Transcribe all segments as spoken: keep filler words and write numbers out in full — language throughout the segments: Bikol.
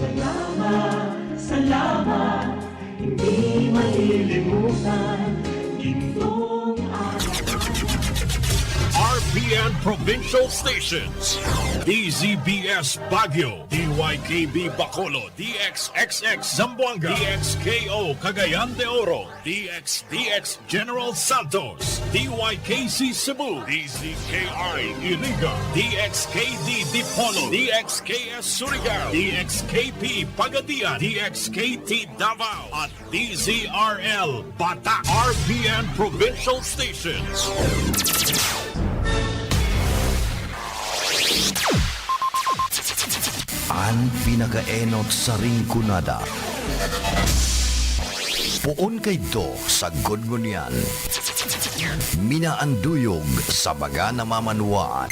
Salamat, salamat, hindi malilimutan. Gintong RPN Provincial Stations, DZBS Baguio, DYKB Bacolod, DXXX Zamboanga, DXKO Cagayan de Oro, DXDX General Santos, DYKC Cebu, DZKI Iriga, DXKD Dipolog, DXKS Surigao, DXKP Pagadian, DXKT Davao, at DZRL Bata, RPN Provincial Stations. An pinakaenot sa Rinconada. Poon kaidto sagkod ngunyan. Minaanduyog sa mga namamanwaan.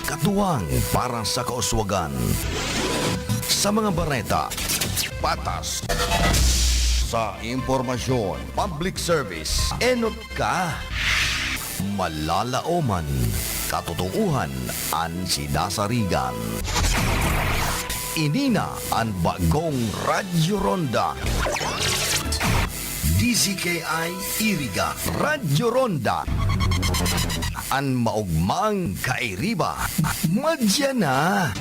Katuwang para sa kauswagan. Sa mga bareta, patas. Sa impormasyon, public service, enot ka. Malalaoman, katotoohan an sinasarigan. Ini na an bagong Radyo Ronda. DZKI Iriga, Radyo Ronda. An maogmang kairiba, madya na.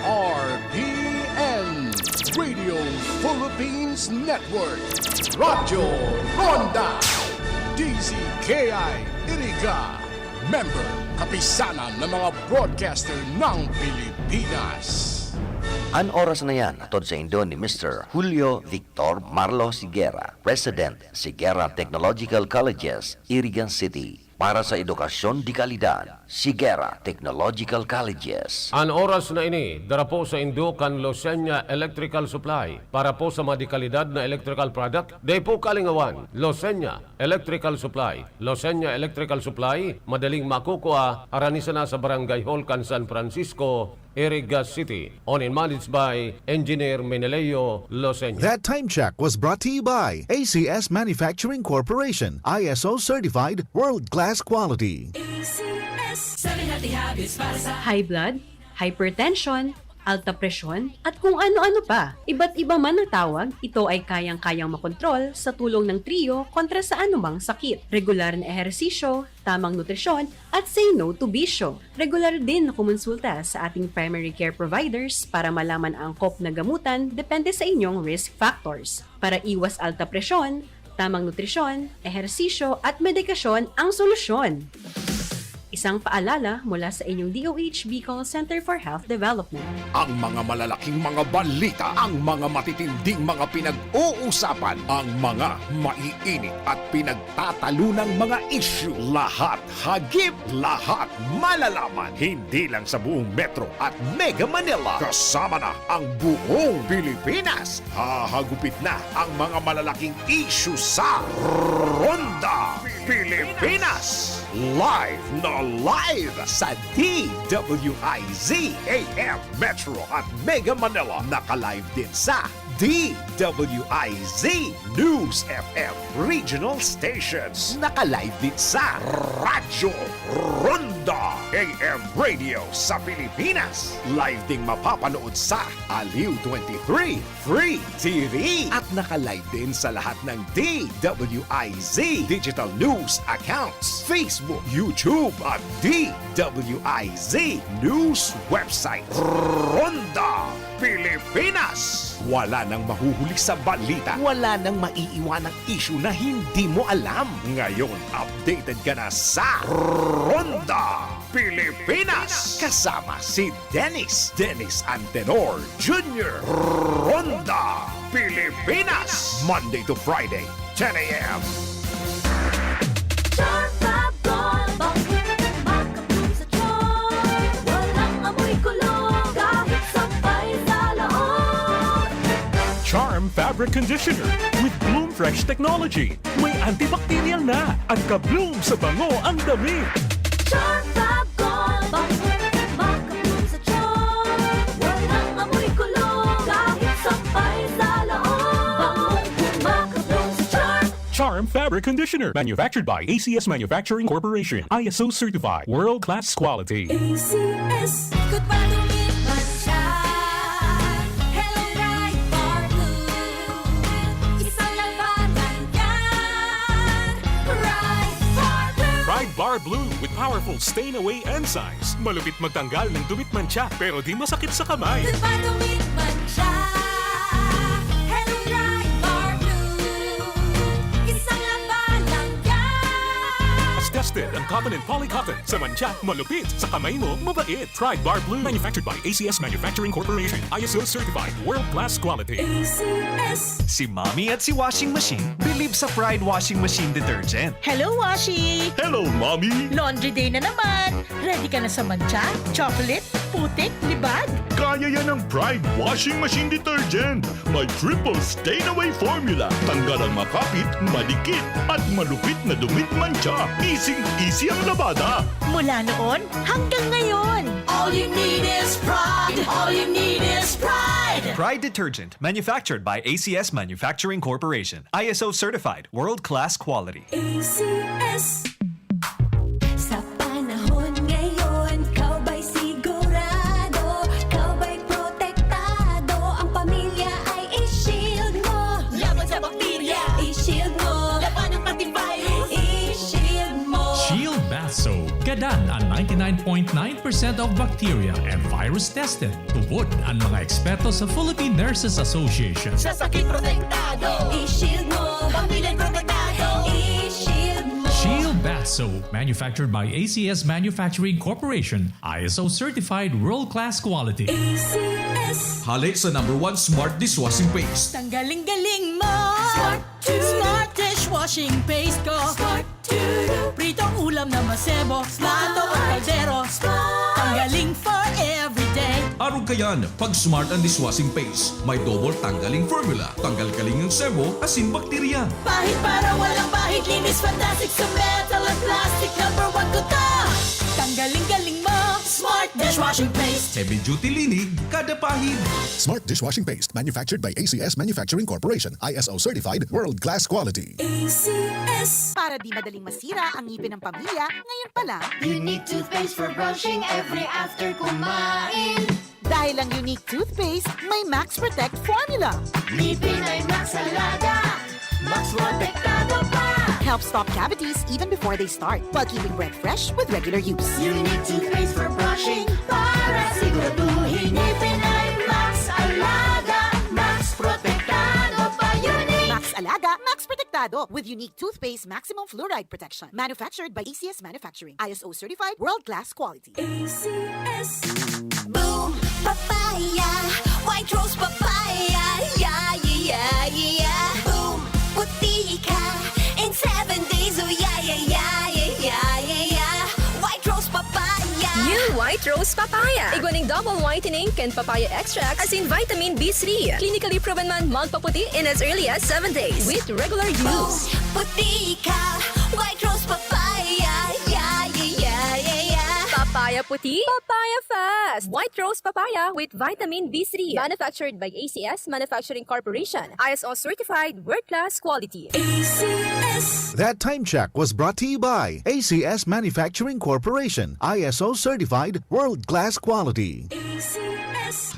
RPN, Radio Philippines Network, Radyo Ronda, DZKI Iriga, member, Kapisanan ng mga Broadcaster ng Pilipinas. An oras na yan, hatod saindo ni Mister Julio Victor Marlo Siguera, President, Siguera Technological Colleges, Iriga City. Para sa edukasyon de kalidad, Siguera Technological Colleges. An oras na ini, dara po saindo kan Losenya Electrical Supply. Para po sa mga de kalidad na electrical product, dai po kalingawan. Losenya Electrical Supply. Losenya Electrical Supply, madaling makukua, harani sana sa Barangay Hall kan San Francisco, Iriga City. Owned and managed by Engineer Meneleo Losenya. That time check was brought to you by A C S Manufacturing Corporation, I S O certified, world-class quality. A C S, seven healthy habits para sa high blood, hypertension, alta presyon, at kung ano-ano pa. Iba't iba man ang tawag, ito ay kayang-kayang makontrol sa tulong ng Trio kontra sa anumang sakit. Regular na ehersisyo, tamang nutrisyon, at say no to bisyo. Regular din na kumonsulta sa ating primary care providers para malaman ang angkop na gamutan depende sa inyong risk factors. Para iwas alta presyon, tamang nutrisyon, ehersisyo, at medikasyon ang solusyon. Isang paalala mula sa inyong DOH Bicol Center for Health Development. Ang mga malalaking mga balita, ang mga matitinding mga pinag-uusapan, ang mga maiinit at pinagtatalunang mga isyu, lahat hagip, lahat malalaman. Hindi lang sa buong Metro at Mega Manila, kasama na ang buong Pilipinas. Hahagupit na ang mga malalaking isyu sa Ronda Pilipinas. Live na live sa DWIZ AM Metro at Mega Manila. Naka-live din sa DWIZ News FM Regional Stations. Naka-live din sa Radyo Ronda AM Radio sa Pilipinas. Live ding mapapanood sa Aliw twenty-three Free TV. At naka-live din sa lahat ng DWIZ digital news accounts, Facebook, YouTube, at DWIZ news website. Ronda Pilipinas. Wala nang mahuhuli sa balita. Wala nang maiiwanang isyu na hindi mo alam. Ngayon, updated ka na sa Ronda Pilipinas. Kasama si Dennis, Dennis Antenor Junior. Ronda Pilipinas. Monday to Friday, ten a.m. Charm Fab Gold, bangong makabloom sa charm. Walang amoy kulog, kahit sampay sa loob. Charm Fabric Conditioner with Bloom Fresh Technology. May antibacterial na at ka-bloom sa bango ang damit. Charm Fab Gold, bangong makabloom sa charm. Walang amoy kulog, kahit sampay sa loob. Bangong makabloom sa charm. Charm Fabric Conditioner. Manufactured by A C S Manufacturing Corporation. I S O certified. World class quality. A C S. Ikot pa, dumit man siya. Hello, Pride Bar Blue. Isang labanan yan. Pride Bar Blue. Pride Bar Blue with powerful stain away enzymes. Malupit magtanggal ng dumit mantsa, pero di masakit sa kamay. Ikot pa, dumit man siya. Hello, Pride Bar Blue. Isang labanan yan. Mas tested ang cotton and poly cotton. Sa mantsa, malupit. Sa kamay mo, mabait. Pride Bar Blue. Manufactured by A C S Manufacturing Corporation. I S O certified. World class quality. A C S. Si Mommy at si Washing Machine bilib sa Pride Washing Machine Detergent. Hello, Washi! Hello, Mommy! Laundry day na naman! Ready ka na sa mantsa, chocolate, putik, libag? Kaya yan ng Pride Washing Machine Detergent. May triple stain away formula. Tanggal ang makapit, madikit, at malupit na dumit mantsa. Easy-easy ang labada. Mula noon hanggang ngayon. All you need is pride. All you need is pride. Pride Detergent, manufactured by A C S Manufacturing Corporation. I S O certified, world-class quality. A C S. Sa panahon ngayon, ikaw ba'y sigurado? Ikaw ba'y protektado? Ang pamilya ay i-shield mo. Laban sa bakterya, i-shield mo. Laban ng antivirus, i-shield mo. Shield Bath Soap. Gadan ang ninety-nine point nine percent of bacteria and virus tested. Tubod an mga eksperto sa Philippine Nurses Association. Sa sakit protektado, i-shield mo. Pamilya protektado, i-shield mo. Shield Bath Soap, manufactured by A C S Manufacturing Corporation, I S O certified world-class quality. A C S. Hale sa number one smart dishwashing paste. Tanggaling-galing mo! Smart! Smart dishwashing paste ko! Smart! Pritong ulam na masebo, plato o kaldero. Tanggaling for everyday. Arog kayan, pag Smart ang dishwashing paste. May double tanggaling formula. Tanggal galing ang sebo, asin bakterya. Pahid para walang bahid, linis fantastic sa metal at plastic. Number one ko to. Tanggaling galing mo, Smart dishwashing paste. Heavy duty linig, kada pahid. Smart dishwashing paste, manufactured by A C S Manufacturing Corporation, I S O certified, world class quality. A C S. Para di madaling masira ang ngipin ng pamilya, ngayon pa lang. Unique toothpaste for brushing every after kumain. Dahil ang Unique Toothpaste may Max Protect Formula. Ngipin ay Max Alaga, Max Protektado pa. Help stop cavities even before they start, while keeping breath fresh with regular use. Unique Toothpaste for brushing para siguraduhin ngipin ay Max Alaga, Max Protektado pa. Unique. Max Alaga, Max Protektado with Unique Toothpaste Maximum Fluoride Protection. Manufactured by A C S Manufacturing. I S O certified, world-class quality. A C S. Boom! Papaya! White Rose Papaya! Yeah, yeah, yeah, yeah, yeah! Boom! Puti ka in seven days! Oh, yeah, yeah, yeah, yeah, yeah, yeah, yeah! White Rose Papaya! New White Rose Papaya! Igwa ning double whitening kan papaya extract asin vitamin B three. Clinically proven man magpaputi in as early as seven days with regular use. Puti ka! White Rose Papaya! Yeah, yeah, yeah, yeah, yeah! Papaya puti, papaya fast! White Rose Papaya with vitamin B three. Manufactured by A C S Manufacturing Corporation. I S O certified, world-class quality. A C S. That time check was brought to you by A C S Manufacturing Corporation, I S O certified, world-class quality. A C S.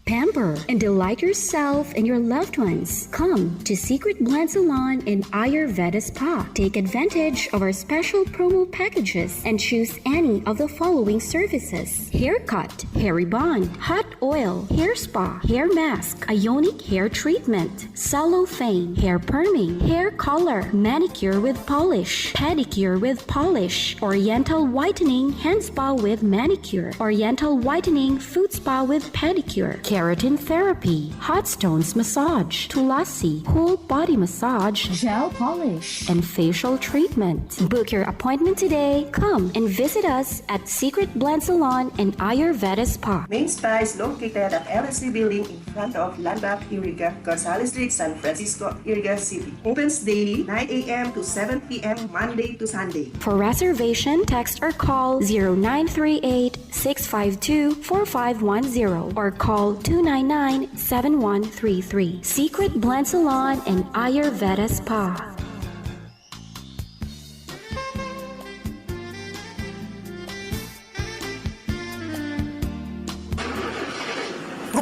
Pamper and delight yourself and your loved ones. Come to Secret Blend Salon and Ayurveda Spa. Take advantage of our special promo packages and choose any of the following services: haircut, hair rebond, hot oil, hair spa, hair mask, ionic hair treatment, cellophane, hair perming, hair color, manicure with polish, pedicure with polish, oriental whitening, hand spa with manicure, oriental whitening, foot spa with pedicure, keratin therapy, hot stones massage, tulasi, whole body massage, gel polish, and facial treatment. Book your appointment today. Come and visit us at Secret Blend Salon and Ayurveda Spa. Main Spa is located at L S C Building in front of Landmark Iriga, Gonzales Street, San Francisco, Iriga City. Opens daily, nine a.m. to seven p.m., Monday to Sunday. For reservation, text or call zero nine three eight, six five two, four five one zero or call two nine nine, seven one three three. Secret Blend Salon and Ayurveda Spa.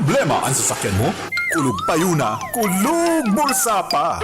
Problema an sasakyan mo? Kulog payo na, kulog bulsa pa!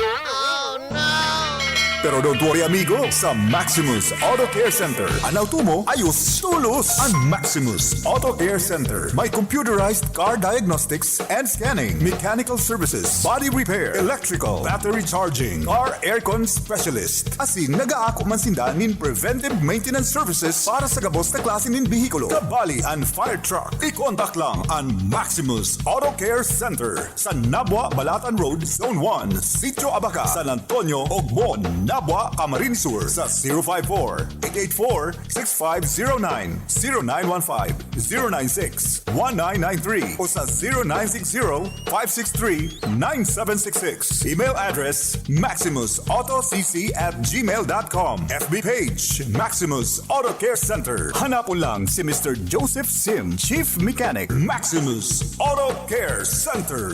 Pero don't worry, amigo. Sa Maximus Auto Care Center, an auto mo, ayos tolos! An Maximus Auto Care Center may computerized car diagnostics and scanning, mechanical services, body repair, electrical, battery charging, car aircon specialist. Asin nag-aako man sinda nin preventive maintenance services para sa gabos na klase nin behikulo, kabali an fire truck. I-contact lang an Maximus Auto Care Center sa Nabua, Balatan Road, Zone one, Sitio Abaca, San Antonio, Ogbon, Nabua, Camarines Sur sa zero five four, eight eight four, six five zero nine, zero nine one five, zero nine six, one nine nine three o sa zero nine six zero, five six three, nine seven six six. Email address, maximus auto c c at gmail dot com. F B page, Maximus Auto Care Center. Hanapon lang si Mister Joseph Sim, Chief Mechanic, Maximus Auto Care Center.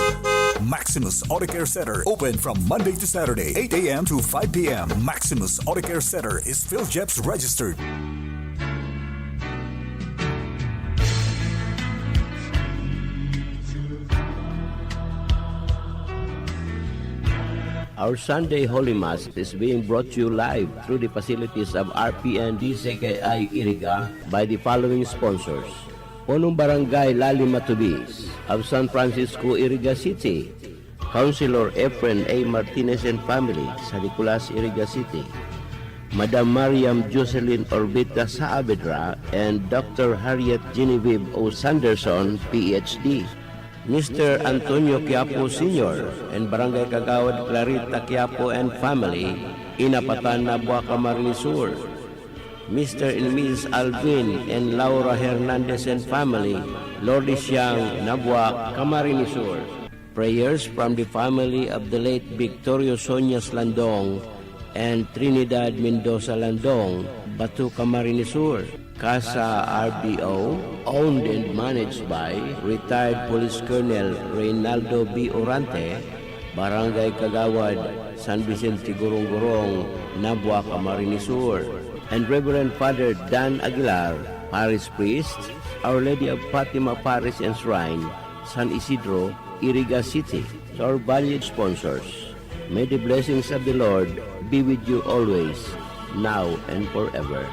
Maximus Auto Care Center, open from Monday to Saturday, eight a m to five p m. Maximus Auto Care Center is PhilGEPS registered. Our Sunday Holy Mass is being brought to you live through the facilities of R P N D C K I Iriga by the following sponsors: Punong Barangay Lali Matubis, of San Francisco, Iriga City, Councilor Efren A Martinez and family, San Nicolas, Iriga City, Madam Mariam Jocelyn Orbita Saavedra, and Doctor Harriet Genevieve O Sanderson, P H D, Mister Antonio Quiapo Senior, and Barangay Kagawad Clarita Quiapo and family, Inapatan, Nabua, Camarines Sur, Mister and Missus Alvin and Laura Hernandez and family, Lourdes Siang, Nabua, Camarines Sur. Prayers from the family of the late Victorio Soñas Landong and Trinidad Mendoza Landong, Bato, Camarines Sur. Casa R B O, owned and managed by retired Police Colonel Reynaldo B. Orante, Barangay Kagawad, San Vicente Gorong-Gorong, Nabua, Camarines Sur, and Reverend Father Dan Aguilar, Parish Priest, Our Lady of Fatima Parish and Shrine, San Isidro, Iriga City. To our valued sponsors, may the blessings of the Lord be with you always, now and forever.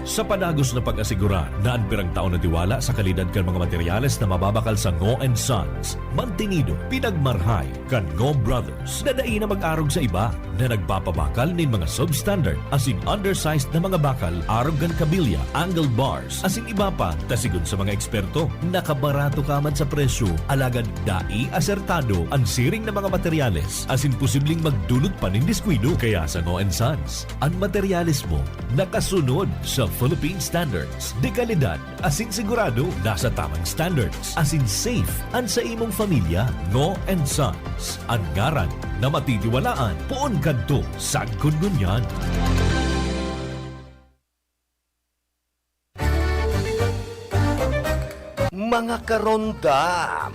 Sa padagos na pag-asigurar na an pirang taon na tiwala sa kalidad kan mga materyales na mababakal sa Ngo and Sons, mantinido, pinagmarhay kan Ngo Brothers na dai na mag-arog sa iba, na nagpapabakal nin mga substandard asin undersized na mga bakal arog kan kabilya, angle bars, asin iba pa, ta sigon sa mga eksperto, nakabarato ka man sa presyo, alagad dai asertado an siring na mga materyales asin posibleng magdulot pa nin diskuido. Kaya sa Ngo and Sons, an materyales mo nakasunod sa Philippine Standards de Calidad asin sigurado nasa tamang standards asin safe an sa imong pamilya. Ngo and Sons, an ngaran na matitiwalaan poon kadto sagkod ngunyan. Mga karonda,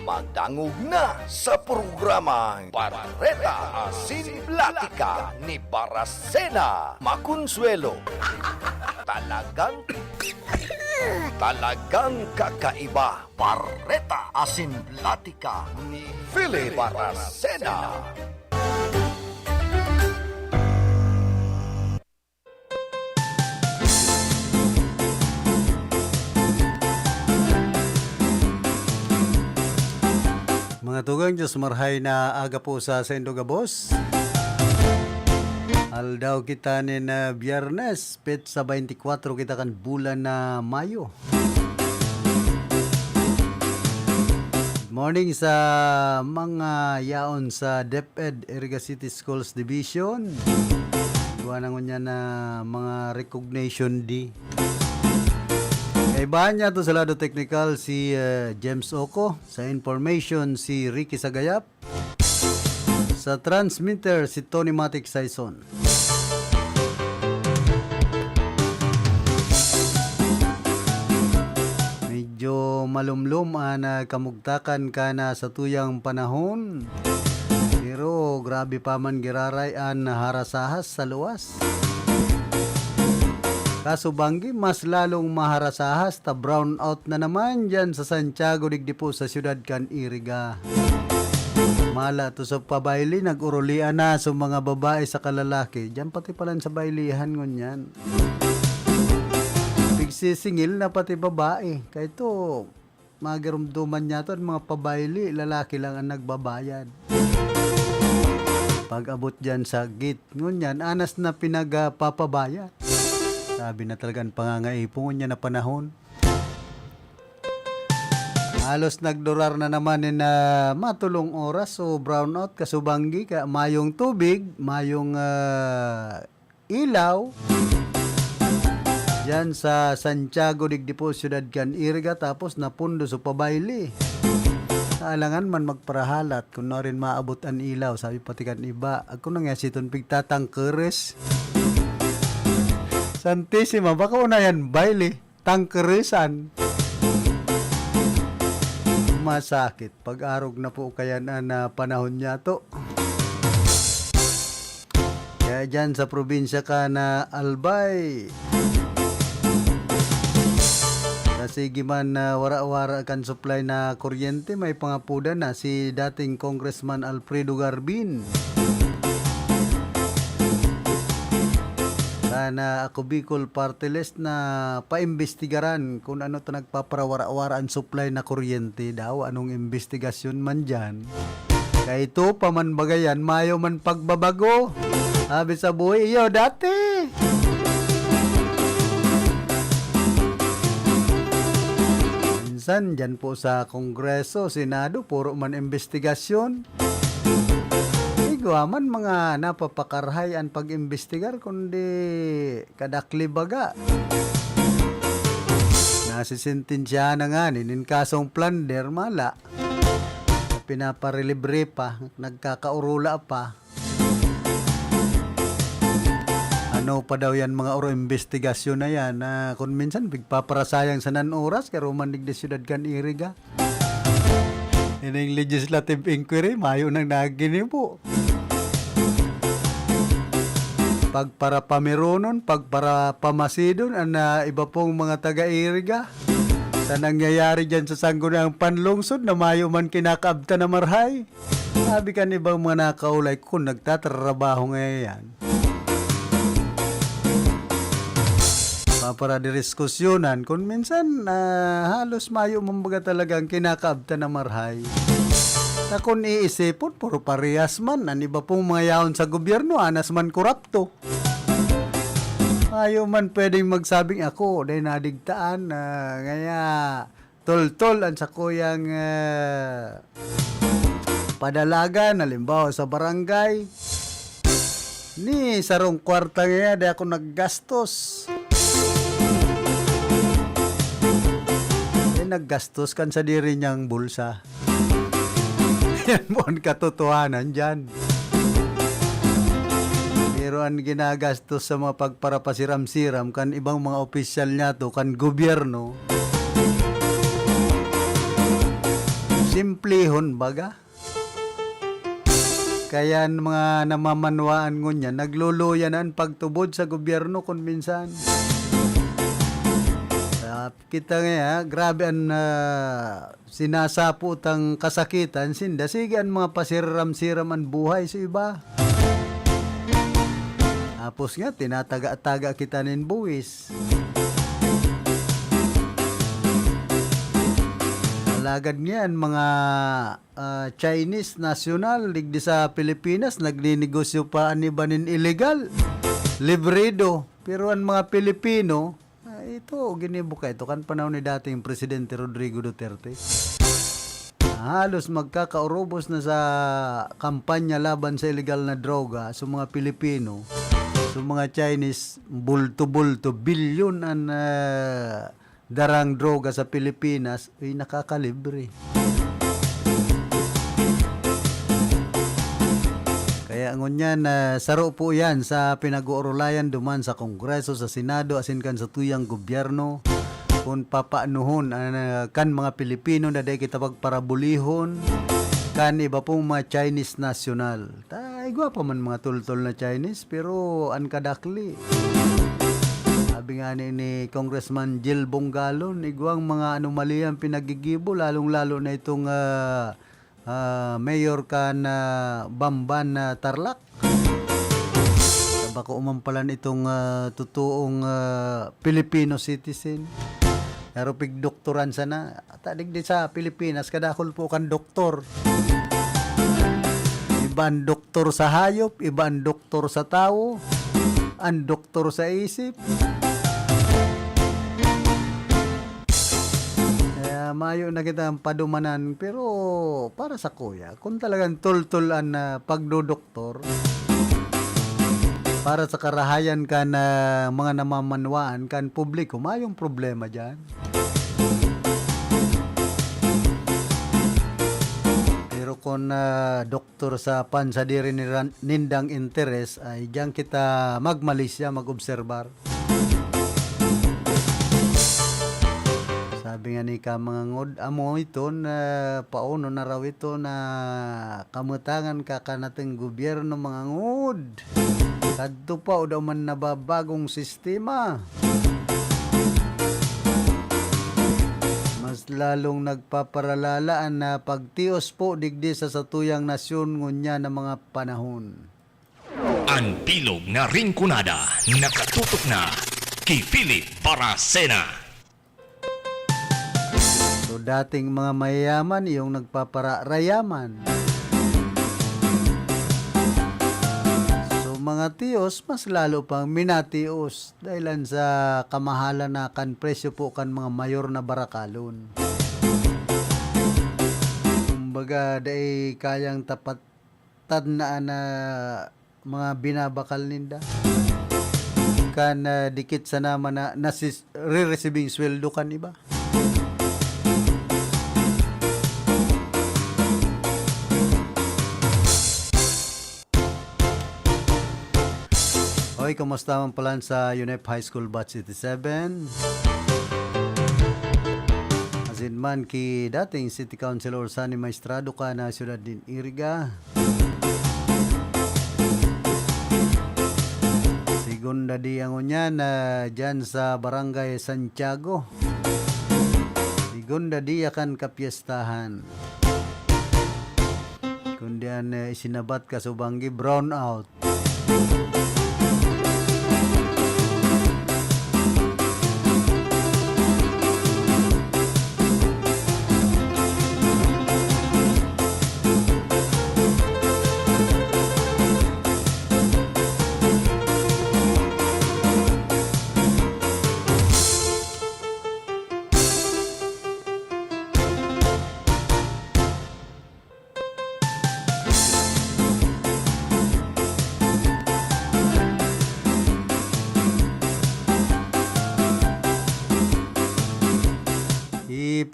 madangog na sa programang Bareta asin Platika ni Barasena Maconsuelo. Talagang, talagang kakaiba. Bareta asin Platika ni Philip Barasena. Mga tugang, Diyos marhay na aga po sa saindo gabos. Aldaw kita nin, ah, Biyernes, petsa twenty-four kita kan bulan na Mayo. Morning sa mga yaon sa DepEd Iriga City Schools Division. Igwa na ngunyan na mga recognition day. Kaibahan niya to sa lado teknikal si, eh, James Oco. Sa information, si Ricky Sagayap. Sa transmitter, si Tony Matic Saison. Medyo malumlom an, ah, kamugtakan kan satuyang panahon. Pero grabe pa man giraray an harasahas sa luwas. Kaso banggi, mas lalong maharasahas ta brown out na naman diyan sa Santiago, digdi po sa siyudad kan Iriga. Mala to sa pabayle, nag-urulian na so mga babae saka lalaki. Diyan pati palan sa baylihan ngunyan. Pigsisingil na pati babae. Kay to, magirumduman niya to, ang mga pabayle, lalaki lang ang nagbabayad. Pag-abot diyan sa gate, ngunyan, anas na pinagpapabayad. Sabi na talaga ang pangangaipon, ngunyan na panahon. Halos nagdurar na naman in, ah, matulong oras, so brown out, kasubanggi, ka, mayong tubig, mayong, ah, ilaw. Diyan sa Santiago, digdi po, siyudad kan Iriga, tapos napundo so pabayle. Naalangan man magparahalat, kun nuarin maabot an ilaw, sabi pati kan iba. Ako na nga siton pigtatangkeres. Santisima, baka una yan, bayle. Tangkeresan. Masakit. Pag-arog na po kaya na, na panahon niya to. Kaya dyan sa probinsya ka na Albay, kasi giman na wara-wara kan supply na kuryente, may pangapudan na si dating Congressman Alfredo Garbin. Sana ako Bicol Party List na paimbestigaran kung ano to nagpaparawara-wara an supply na kuryente daw. Anong imbestigasyon man dyan? Kay ito pa man bagayan, mayo man pagbabago. Sabi sa buhay, iyo, dati. Minsan, dyan po sa Kongreso, Senado, puro man imbestigasyon. Igwa man mga napapakarhay an pag-imbestigar, kundi kadakli baga. Nasisentensyahan na nga nin kasong plunder, mala. Pinaparelibre pa, nagkakaurula pa. Ano pa daw yan, mga oro, imbestigasyon na yan, na kung minsan, pigpaparasayang sa nan oras, kay Roman digdi siyudad kan Iriga. Ining legislative inquiry, mayo nang naginibo. Pagparapamironon, pagparapamasidon, an, ah, iba pong mga taga-Iriga sa nangyayari dyan sa Sangguniang Panlungsod na mayo man kinakaabtan na marhay. Sabi kan ibang mga nakaulay, kung nagtatrabaho ngayon yan, paparadiskusyonan, kung minsan, ah, halos mayo man baga talagang kinakaabtan na marhay. Na kung iisipon, puro parehas man. An iba pong mga yaon sa gobyerno, anas man korapto. Mayo man pwedeng magsabing, "Ako, dahil nadigtaan, ah, ngaya toltol an sakuyang, ah, padalagan, halimbawa sa barangay, ni sarong kwarta ngaya, di ako naggastos." Eh, naggastos kan sadiri niyang bulsa. Yan po ang katotohanan dyan. Pero ang ginagastos sa mga pagparapasiram-siram kan ibang mga opisyal niya to, kan gobyerno, simplihon baga. Kaya ang mga namamanwaan ngunyan, nagluluya na ang pagtubod sa gobyerno kun minsan. Ah, kita nga, ah, grabe ang, ah, sinasapo tang kasakitan sinda. Sige, ang mga pasiram-siram ang buhay sa iba. Tapos nga, tinataga-taga kita nin buwis. Alagad nga, ang mga ah, Chinese national digdi sa Pilipinas, nagninegosyo pa an iba nin illegal. Libredo. Pero an mga Pilipino, ah, ito, ginibo ka ito kan panahon ni dating Presidente Rodrigo Duterte. Halos magkakaurubos na sa kampanya laban sa illegal na droga sa mga Pilipino. Sa mga Chinese, bulto-bulto, bilyon an, ah, darang droga sa Pilipinas, uy, nakakalibre. Kaya ngunyan, ah, saro po yan sa pinag-uurulayan duman sa Kongreso, sa Senado, asin kan satuyang gobyerno, kung papaanohon, ah, kan mga Pilipino na dai kita pagparabulihon kan iba pong mga Chinese national. Ta, igwa pa man mga tultol na Chinese, pero an kadakli, ah, Sabi nga ni, ni Congressman Jil Bongalon, igwang mga anomalya ang pinagigibo, lalong-lalo na itong, ah, ah, mayor kan, ah, Bamban, ah, Tarlac. Bako man pala itong, ah, totoong, ah, Filipino citizen. Pero pigdoktoran sana. Ata digdi sa Pilipinas, kadakol po kan doktor. Iba ang doktor sa hayop, iba ang doktor sa tawo, ang doktor sa isip. Kaya mayo na kitang padumanan, pero para sa kuya, kung talagang tultul an, ah, pagdodoktor, para sa karahayan kan, ah, mga namamanwaan, kan publiko, mayong problema diyan. Pero kung, ah, doktor sa pansadiri ni ran-, nindang interes, ay diyan kita magmalisya, mag-obserbar. Sabi nga ni ka, mga ngod, amo ito na pauno na raw ito na kamutangan ka kanatong gobyerno, mga ngod. Kadto pa o daw man nababagong sistema. Mas lalong nagpaparalala an, ah, pagtios po digdi sa satuyang nasyon ngunyan na mga panahon. An bilog na Rinconada nakatutok na ki Philip Baracena. So, dating mga mayayaman, yung nagpapararayaman. So, mga tiyos, mas lalo pang minatios dahilan sa kamahalan na kan presyo po kan mga mayor na barakalon. Kumbaga, dai kayang tapat tadnaan na mga binabakal ninda. Kan, ah, dikit sana man na nasis-, re-receiving sweldo kan iba. Hoy, kumusta man palan sa UNEP High School Batch eighty-seven? Asin man ki dating City Councilor Sonny Maestrado kan siyudad nin Iriga. Segunda dia ngunyan na diyan sa Barangay Santiago. Segunda dia kan kapyestahan. Kundi an, eh, isinabat ka subanggi, brown out.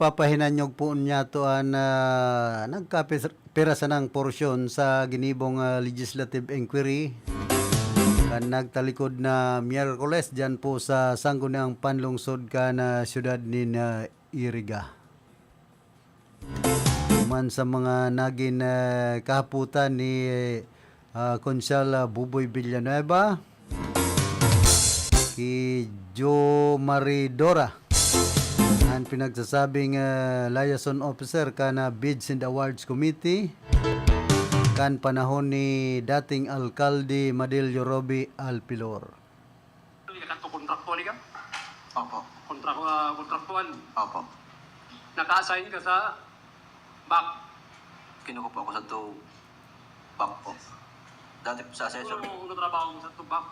Ipapahinanyog po niyato an, ah, nagkapis-, pira sanang porsyon sa ginibong, ah, legislative inquiry kan nagtalikod na Miyerkules diyan po sa Sangguniang Panlungsod kan, ah, siyudad nin, ah, Iriga. Man sa mga nagin, ah, kahapotan ni, ah, Konsehal, ah, Buboy Villanueva, ki Jo Maridora, an pinagsasabing, ah, liaison officer kan, ah, Bids and Awards Committee kan panahon ni dating Alkalde Madilio Roby Alpilor. Kanto kontraktual ka? Opo. Kontrak-, ah, kontraktual? Opo. Naka-assign ka sa back? Kinuha po ako sa to back po. Dati po sa assessor. Ano ang trabaho mo sa to back?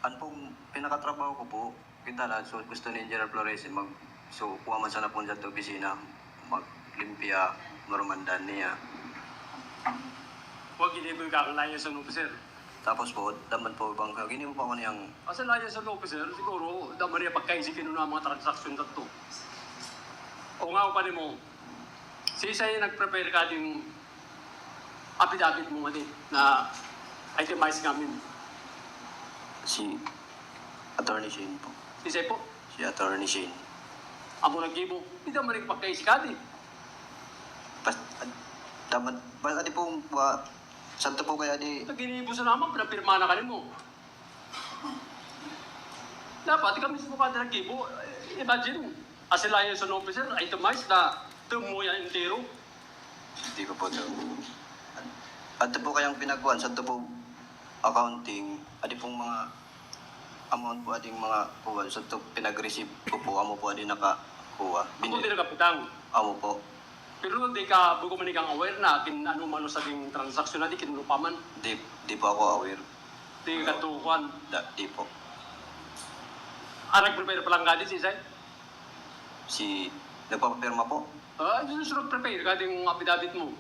An pong pinakatrabaho ko po, kita na, so gusto ni Engineer Flores, mag, so kuha man sana po sa to opisina, maglimpya, marumandan niya. Huwag hindi ko ikakalayo sa officer. Tapos po, daman po, bang, gini mo pa ako niyang As a liaison officer, siguro, daman niya pagkaisikin na mga transaksyon na to. O nga, pa mo, si Isay nag-prepare ka ding affidavit mo, ngani, na itemize namin. Si Attorney Shane po. Si Isay po? Si Attorney Shane. Amo naggibo, di daman niya pagkaisi ka di. Pas-, daman, basta di po, wa-, santo po kaya di. Naginibo sa naman, pinapirma na ka mo. Dapat ikaw mismo kada naggibo, eh, imagine, as a liaison officer, itemized na tumoy ang entero. Hindi ko po to. Ato po kayang pinagkuhan sa po accounting, adi pong mga amount po ading mga kuha sa to pinag-receive ko po, amo po adi nakakuha. Ako din nagkapitang. Amo po. Pero di ka, buko man ikang aware na kin ano man sa ding transaksyon na di kinunupaman. Di, di po ako aware. Di ka tukuan. Da, di po. Ah, nag-prepare pa lang ka di, si Isay? Si, nagpapapirma po. Ah, susunod prepare ka ding affidavit mo.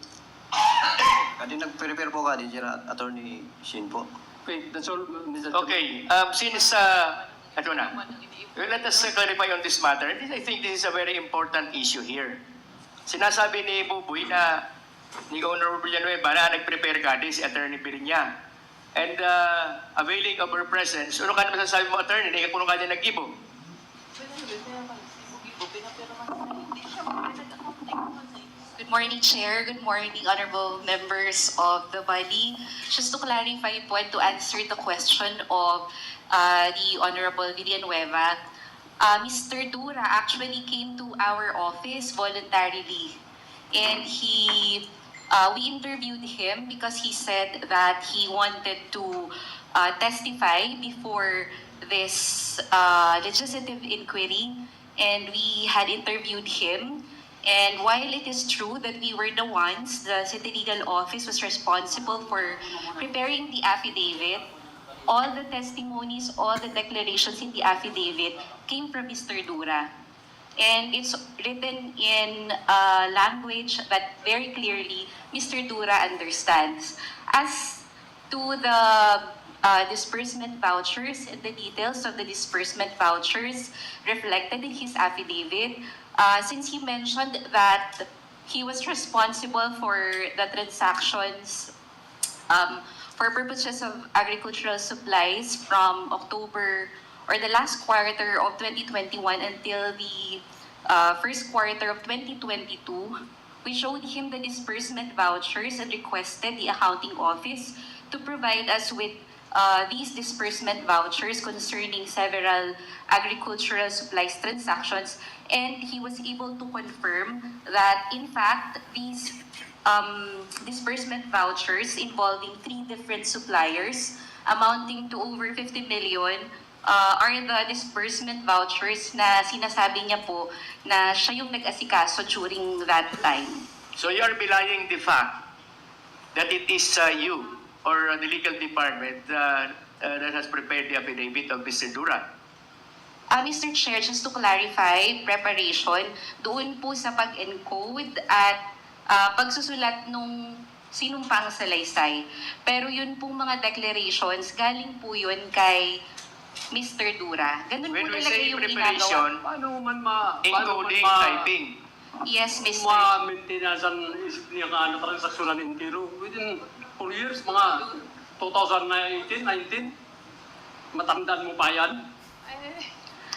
Kadi nag-prepare po kadi, Sir Attorney Shin po. Okay, that's all, Mister Chairman. Okay, um, since, uh, ito na. Well, let us uh, clarify on this matter. This- I think this is a very important issue here. Sinasabi ni Buboy na ni Honorable Villanueva na nag-prepare kadi si Attorney Birinya. And uh, availing of her presence, ano ka naman sasabi mo, attorney, na ikaw kung kanya naggibo? Good morning, Chair. Good morning, honorable members of the body. Just to clarify po and to answer the question of uh, the Honorable Villanueva, uh, Mister Dura actually came to our office voluntarily. And he, uh, we interviewed him because he said that he wanted to uh, testify before this uh, legislative inquiry. And we had interviewed him. And while it is true that we were the ones, the city legal office was responsible for preparing the affidavit, all the testimonies, all the declarations in the affidavit came from Mister Dura. And it's written in a language that very clearly Mister Dura understands. As to the uh, disbursement vouchers and the details of the disbursement vouchers reflected in his affidavit, uh, since he mentioned that he was responsible for the transactions um, for purposes of agricultural supplies from October or the last quarter of twenty twenty-one until the uh, first quarter of twenty twenty-two, we showed him the disbursement vouchers and requested the accounting office to provide us with uh, these disbursement vouchers concerning several agricultural supplies transactions, and he was able to confirm that, in fact, these um, disbursement vouchers involving three different suppliers amounting to over fifty million uh, are the disbursement vouchers na sinasabi niya po na siya yung nag-asikaso during that time. So you are belying the fact that it is uh, you or the legal department uh, uh, that has prepared the affidavit of Mister Dura? Uh, Mister Chair, just to clarify, preparation doon po sa pag-encode at uh, pagsusulat nung sinumpang salaysay. Pero yun pong mga declarations, galing po yun kay Mister Dura. Ganun When po we talaga say yung preparation, ginagawa. Paano man ma... Paano man encoding, ma... typing. Yes, Mister. Ma-maintenance ang isip niya nga na transaksyonan entero. Within four years, mga two thousand eighteen, nineteen, matandaan mo pa yan?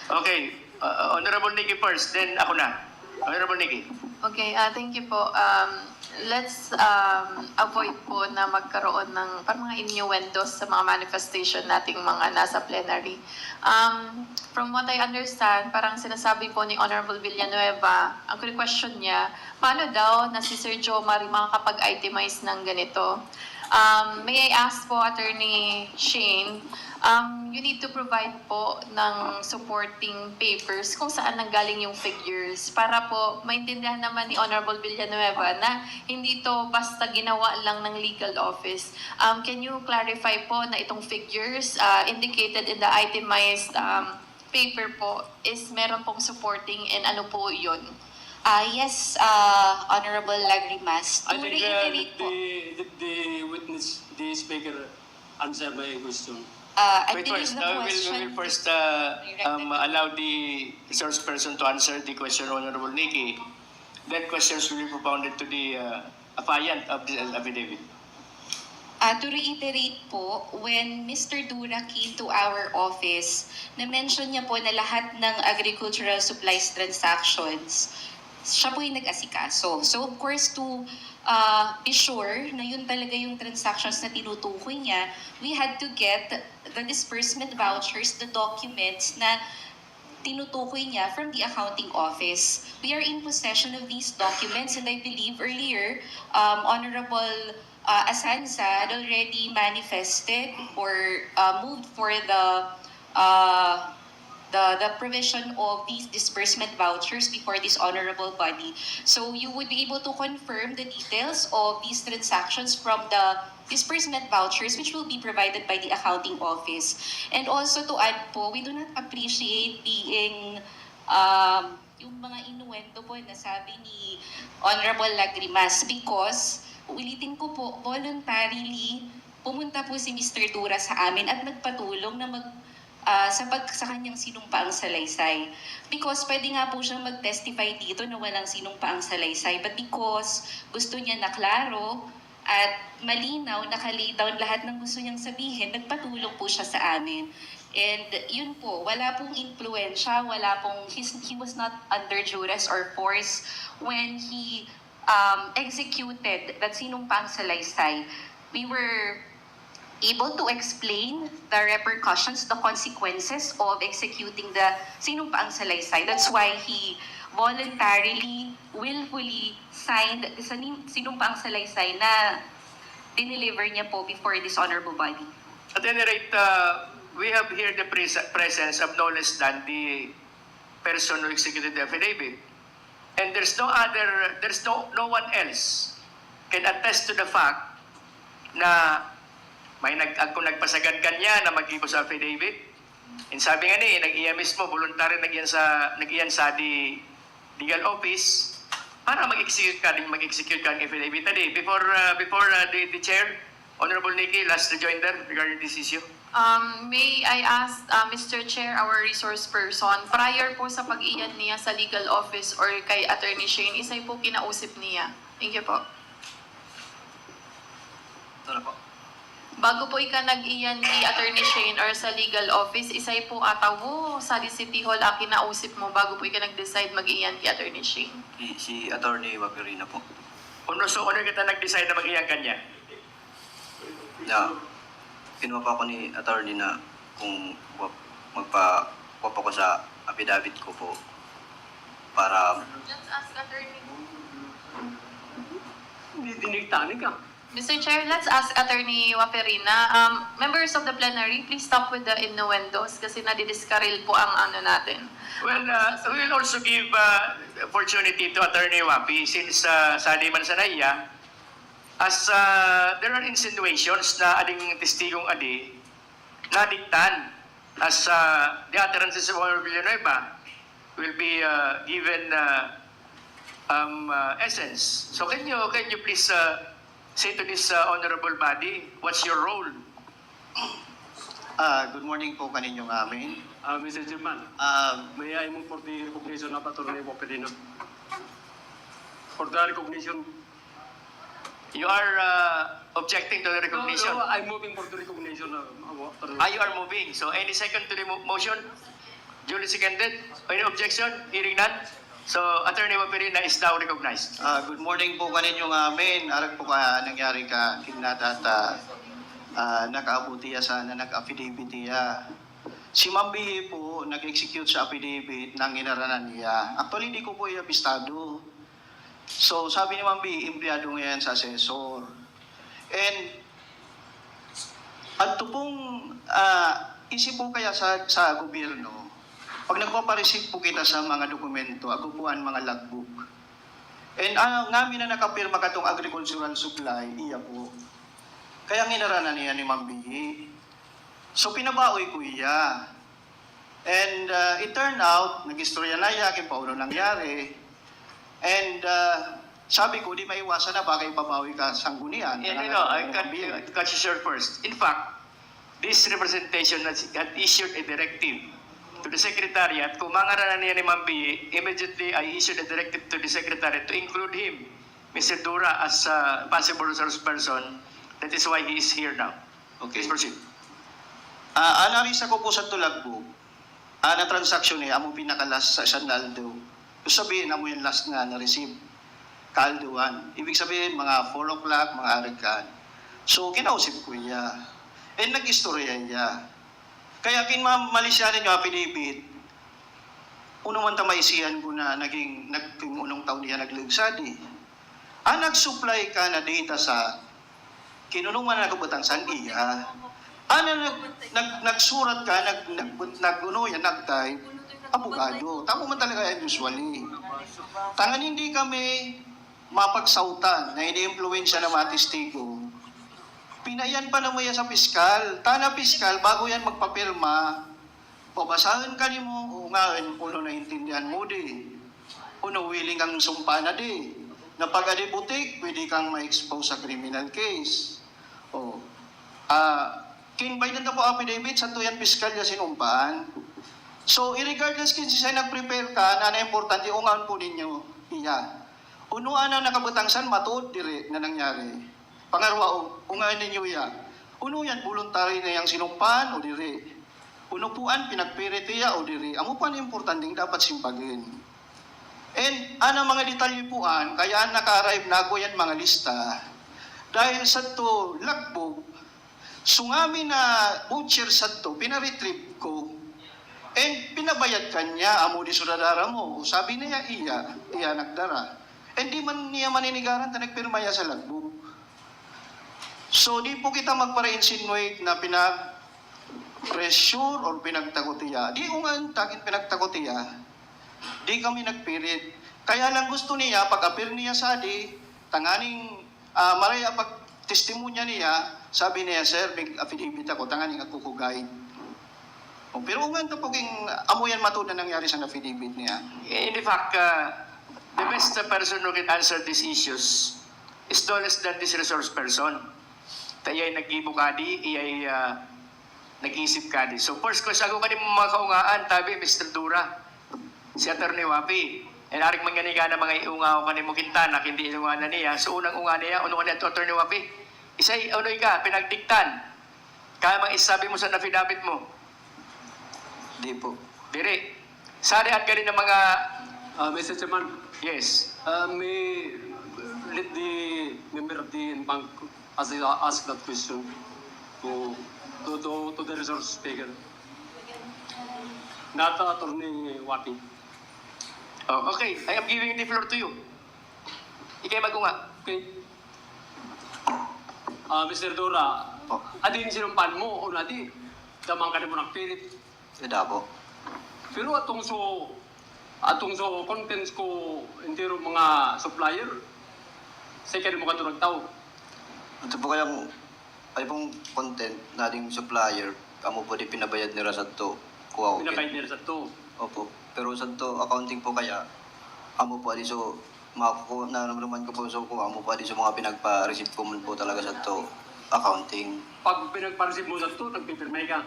Okay, uh, Honorable Nikki first, then ako na. Honorable Nikki. Okay, uh, thank you po. Um, let's um, avoid po na magkaroon ng parang mga innuendos sa mga manifestation nating mga nasa plenary. Um, from what I understand, parang sinasabi po ni Honorable Villanueva, ang question niya, paano daw na si Sir Jomar makakapag-itemize ng ganito? Um, may I ask po, Attorney Shane, um, you need to provide po ng supporting papers kung saan nanggaling yung figures para po maintindihan naman ni Honorable Villanueva na hindi to basta ginawa lang ng legal office. Um, can you clarify po na itong figures uh, indicated in the itemized um, paper po is meron pong supporting and ano po yun? Ah, yes, uh, Honorable Lagrimas. To I think uh, reiterate po. The, the, the witness, the speaker answer my question. Uh, I Wait, believe first, the uh, we will, we question will first uh, um, directed allow the resource person to answer the question, Honorable Nikki. Then questions will be propounded to the uh, affiant of the affidavit. Uh, to reiterate po, when Mister Dura came to our office, na-mention niya po na lahat ng agricultural supplies transactions siya po yung nag-asikaso. So, of course, to uh, be sure na yun talaga yung transactions na tinutukoy niya, we had to get the disbursement vouchers, the documents na tinutukoy niya from the accounting office. We are in possession of these documents, and I believe earlier, um, Honorable uh, Asanza had already manifested or uh, moved for the uh, the, the provision of these disbursement vouchers before this honorable body. So you would be able to confirm the details of these transactions from the disbursement vouchers, which will be provided by the accounting office. And also to add po, we do not appreciate being um, yung mga inuwento po na sabi ni Honorable Lagrimas, because ulitin ko po, voluntarily pumunta po si Mister Dura sa amin at nagpatulong na mag ah, sa pag sa kanyang sinumpaang salaysay. Because pwede nga po siyang mag-testify dito na walang sinumpaang salaysay, but because gusto niya na klaro at malinaw, naka-lay down lahat ng gusto niyang sabihin, nagpatulong po siya sa amin. And yun po, wala pong impluwensya, wala pong, he's, he was not under duress or force when he um, executed that sinumpaang salaysay. We were able to explain the repercussions, the consequences of executing the sinumpaang salaysay. That's why he voluntarily, willfully signed the sinumpaang salaysay na dineliver niya po before this honorable body. At any rate, uh, we have here the pres- presence of no less than the person who executed the affidavit. And there's no other, there's no, no one else can attest to the fact na may nag, kung nagpasagad ka niya na maggibo sa affidavit. And sabi nga ni, nag-iya mismo, voluntary nag-iyan sa, nag-iyan sa di legal office para mag-execute ka, mag-execute ka ng affidavit. Adi, before, uh, before uh, the, the chair, Honorable Nikki, last rejoinder regarding this issue. Um, may I ask, uh, Mister Chair, our resource person, prior po sa pag-iyan niya sa legal office or kay Attorney Shane, isay po kinausip niya? Thank you po. Ito na po. Bago po ika nag-iyan ki Attorney Shane or sa legal office, isay po atawo sa City Hall ang kinausip mo bago po ika nag-decide mag-iyan ki Attorney Shane? Si, si Attorney Waperina po. Kung so, ano kita nag-decide na mag-iyan kanya? Na, kinuha pa ako ni Attorney na kung wa- magpa kuha pa ko sa affidavit ko po para Let's ask Attorney. Hindi dinigtanig ah. Mister Chair, let's ask Attorney Waperina. Um, members of the plenary, please stop with the innuendos kasi nadidiskaril po ang ano natin. Well, uh, we will also give uh, opportunity to Attorney Wapi since uh, sali man sa naiya, as uh, there are insinuations na ading testigong adi nadiktan as uh, the utterances of Honorable Villanueva will be uh, given uh, um, uh, essence. So can you can you please uh, say to this uh, honorable body what's your role? Ah, good morning po kaninyong amin. Uh, Mister Chairman, Ah, may I move for the recognition of Attorney Waperina? For the recognition. You are uh, objecting to the recognition. No, no, I'm moving for the recognition of, of Attorney. Ah, you are moving. So any second to the mo- motion? Duly seconded? Any objection? Hearing none. So Attorney Waperina is now recognized. Ah, good morning po kaninyong amin. Arag po ka nangyari ka kignata at ah, ah, nakaabot iya sana nag-affidavit iya. Si Ma'am Bihi po nag-execute sa affidavit na ginaranan niya. Actually, di ko po iya bistado. So, sabi ni Ma'am Bihi, empleyado ngayon sa assessor. And adto pong ah, isi po kaya sa, sa gobyerno, pag nagpapareceive po kita sa mga dokumento, ago po ang mga logbook. And ah, ngamin na nakapirma katong agricultural supply, iya po. Kaya ginaranan niya ni Ma'am Bihi. So, pinabaoy ko iya. And uh, it turned out, nag-istorya na iya, kung paano nangyari. And uh, sabi ko, di maiwasan na baka ipabawi ka sanggunian. Yeah, no, no, I cut, I cut you short first. In fact, this representation has, had issued a directive to the secretariat. Kung mangaranan niya ni Ma'am B, immediately I issued a directive to the secretariat to include him, Mister Dura, as a possible resource person. That is why he is here now. Okay. Please proceed. Ah, analisa ko po sa tulagbo, ah, na transaksyon niya, among pinakalas sa isang aldo. Sabihin, amo yung last na na-receive. Kaaldohan. Ibig sabihin, mga four o'clock, mga arog kan. So, kinausap ko iya. And nag-istorya iya. Kaya kin ma-, malisyanan yung affidavit, uno man ta maisihan ko na naging, naging unong taon niya naglugsad eh. Ang nag-supply ka na data sa kinunungan na kabutang san iya. Ano nag, nag, nagsurat ka, nag, nag, nag, ano yan, nag-type, abogado. Tamo man talaga yan usually. Tangan hindi kami mapagsautan na ini-impluwensya ng mga testigo. Pinaiyan pa naman yan sa piskal. Tana piskal, bago yan magpapirma, babasahon ka nimo, o ngayon, uno naintindihan mo di. Uno willing ang sumpa na di. Na pag adi butik, pwede kang ma-expose sa criminal case. O, ah, kin-, baydan ta po affidavit, sa tuyan piskal ya sinumpaan. So, irregardless kin siya nag-prepare ka, na na importante, ungaon po ninyo, iya. Uno ana nakabutang san matuod dire na nangyari. Pangarwa, o, ungaon ninyo iya. Uno yan, voluntary na yang sinumpaan o dire. Uno po an pinagpirit iya o dire. Amo po an importanteng dapat simbagin. And ana mga detalye po an, kaya naka-arrive na ako yan mga lista. Dahil sa to, lagbog, sungami na voucher sa to, pinaretrieve ko. And pinabayad ka niya, amo di sudadara mo. Sabi niya, iya, iya nagdara. And di man niya maninigaran ta nagpirma iya sa lagbog. So, di po kita magpara-insinuate na pinag-pressure or pinagtakot iya. Di ko nga tagin pinagtakot iya. Di kami nagpirit. Kaya lang gusto niya, pag-appear niya sa di, tanganing, ah, maraya pag testimonya niya, sabi niya, "Sir, may affidavit ako, tanganing ako ko guide." O, pero ungan ta po king amo yan matuod na nangyari sa affidavit niya. In fact, uh, the best person who can answer these issues is none less than this resource person. Ta iyay naggibo kadi, iyay, ah, nag-isip kadi. So first question, ako kani mga kaungaan, tabi, Mister Dura, si Attorney Wapi. And aring mangyaniga na mga iungaw kani mo Quintana, hindi iungaw na niya. So unang unga niya, uno kani Attorney Wapi? Isay, ano ka, pinagdiktan? Kaya mang isabi mo sa affidavit mo? Di po. Diri. Sari at galing ng mga Ah, Mister Chairman, Yes. uh, may, let the member of the bank ask, ask that question to, to, to, to the resource speaker. Not Attorney Wapi. Oh, okay. I am giving the floor to you. Ikay mag-unga. Okay. Ah, Mister Dora, Po. Adin sinumpan mo o nadi? Damang ka mo nagpirit. Ida po. Pero atong so, atong so contents ko entero mga supplier, sa ikali mo katurag tao. Ito po kayang, ay pong content na ding supplier, amo po di pinabayad nira sa to. Kuha ko Pinabayad nira sa to. Opo. Pero sa to, accounting po kaya, amo po di so, mako, naramdaman ko po so, kuha mo po di so mga pinagpa-receive ko man po talaga sa to, accounting. Pag pinagpa-receive mo sa to, nagpipirmay ka?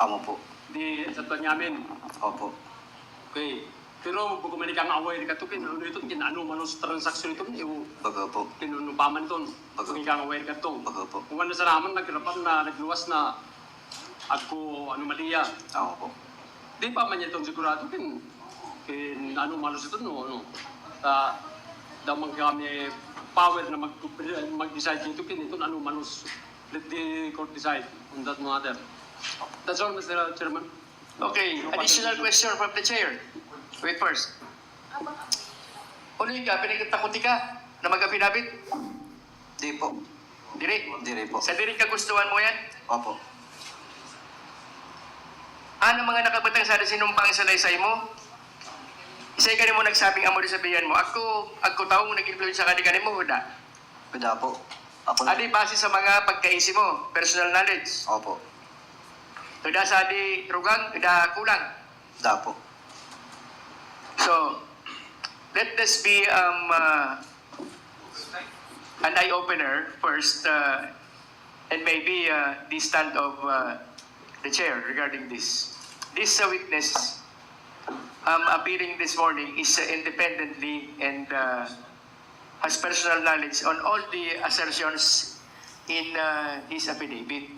Amo po. Di sa to niyamin? Opo. Okay. Pero bago man ikaw aware ka to, kin-, ano ito, kin-, ano man sa transaksyon ito, iyo, Baga po. Kinunupaman ito, Baga. Kung ikaw aware ka to. Baga po. Kung ano sa naman, naghirapan na, nagluwas na, agko, ano, maliya. Amo po. Di pa man itong sigurado, kin, kin, ano, malos ito, no, ano. Ta, damang kami power na mag, mag-decide dito, kin, ito, ano, malos. Let the court decide on that matter. That's all, Mister Chairman. Okay, additional question from the chair. Wait first. Uloy ka, pinagtatakot ka na mag-affidavit? Di po. Diri? Diri po. Sa diri kagustuhan mo yan? Opo. Ano mga nakabutang sa sinumpang sa laysay mo? Isay ka mo nagsabing amo di sabihan mo, ako, ako taong nag-influensya ka di ka mo, wala. Wala po. Ako na. Adi base sa mga pagkaisi mo, personal knowledge. Opo. Kada sa di rugang, kada kulang. Wala po. So, let this be, um, uh, an eye-opener first, uh, and maybe, uh, the stand of, uh, the chair regarding this. This, uh, witness, um, appearing this morning is, uh, independently and, uh, has personal knowledge on all the assertions in, uh, his affidavit.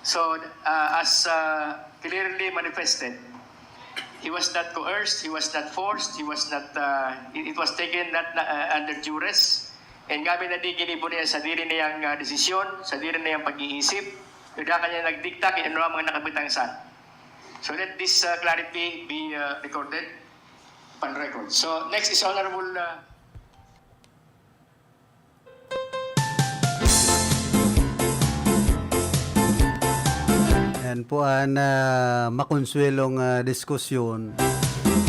So, uh, as, uh, clearly manifested, He was not coerced, he was not forced, he was not, uh, it, it was taken not uh, under duress. And kami na di ginibo niya sa diri niyang uh, desisyon, sa diri niyang pag-iisip. Kaya kanya nagdikta kaya ano ang mga nakabitang sa. So let this uh, clarity be uh, recorded on record. So next is Honorable uh, Yan po an ah, makonsuelong ah, diskusyon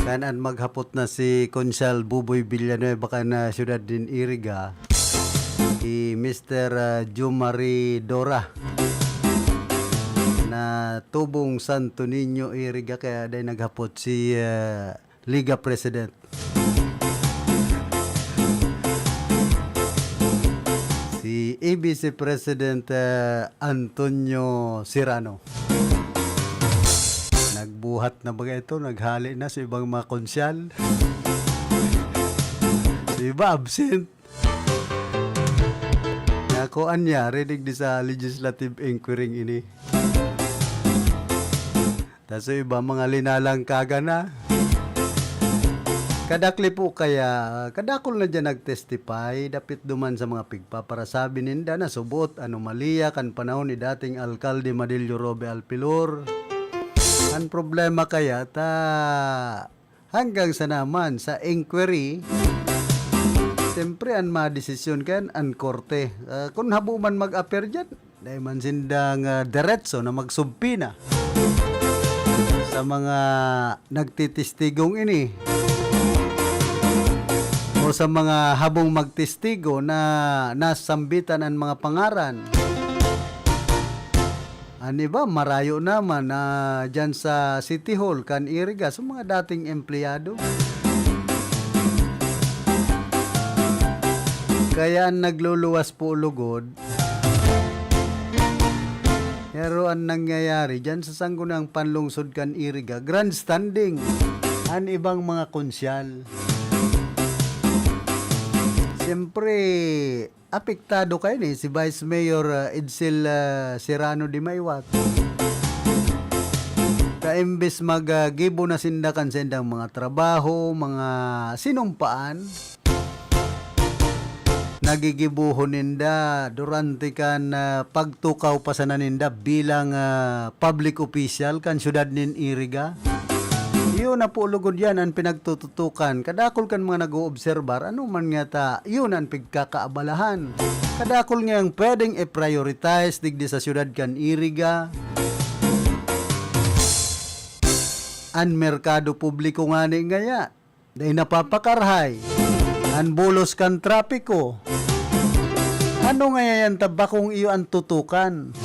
kan an maghapot na si Konsehal Buboy Villanueva kan ah, siyudad nin Iriga, si Mister ah, Jomari Dora na tubong Santo Niño, Iriga, kaya dai naghapot si ah, Liga President. Si A B C President ah, Antonio Serrano. Nagbuhat na baga ito, naghali na sa ibang mga konsyal. Sa iba, absent. Na kuan niya, rinig di sa legislative inquiry ini. Ta so iba, mga linalangkagan na. Kadakli po kaya, kadakol na dyan nag-testify, dapit duman sa mga pigpaparasabi ninda na subot, anomalya kan panahon ni dating Alkalde Madilio Robe Alpilor. Ang problema kaya, ta hanggang sa naman, sa inquiry, siyempre, ang madesisyon kan an korte. Ah, kung habo man mag-appear dyan, dai man sindang ah, deretso na magsubpina sa mga nagtitistigong ini o sa mga habong magtistigo na nasambitan an mga pangaran. An iba, marayo naman na dyan sa City Hall kan Iriga, sa mga dating empleyado. Kaya ang nagluluwas po lugod, pero ang nangyayari dyan sa Sangguniang Panlungsod kan Iriga, grandstanding an ibang mga konsyal. Siyempre, apektado kaini si Vice Mayor ah, Edsel ah, Serrano de Maywat. Ta imbes maggibo na sinda kan sindang mga trabaho, mga sinumpaan, nagigibohon ninda durante kan ah, pagtukaw pa sana ninda bilang ah, public official kan siyudad nin Iriga. Iyo na po lugod yan an pinagtututukan. Kadakol kan mga nag-oobserbar, ano man nga ta, iyo na an pigkakaabalahan. Kadakol ngayang pwedeng i-prioritize digdi sa siyudad kan Iriga. An merkado publiko ngani ngaya, dai napapakarhay. An bulos kan trapiko. Ano ngaya yan ta bakong iyo an tutukan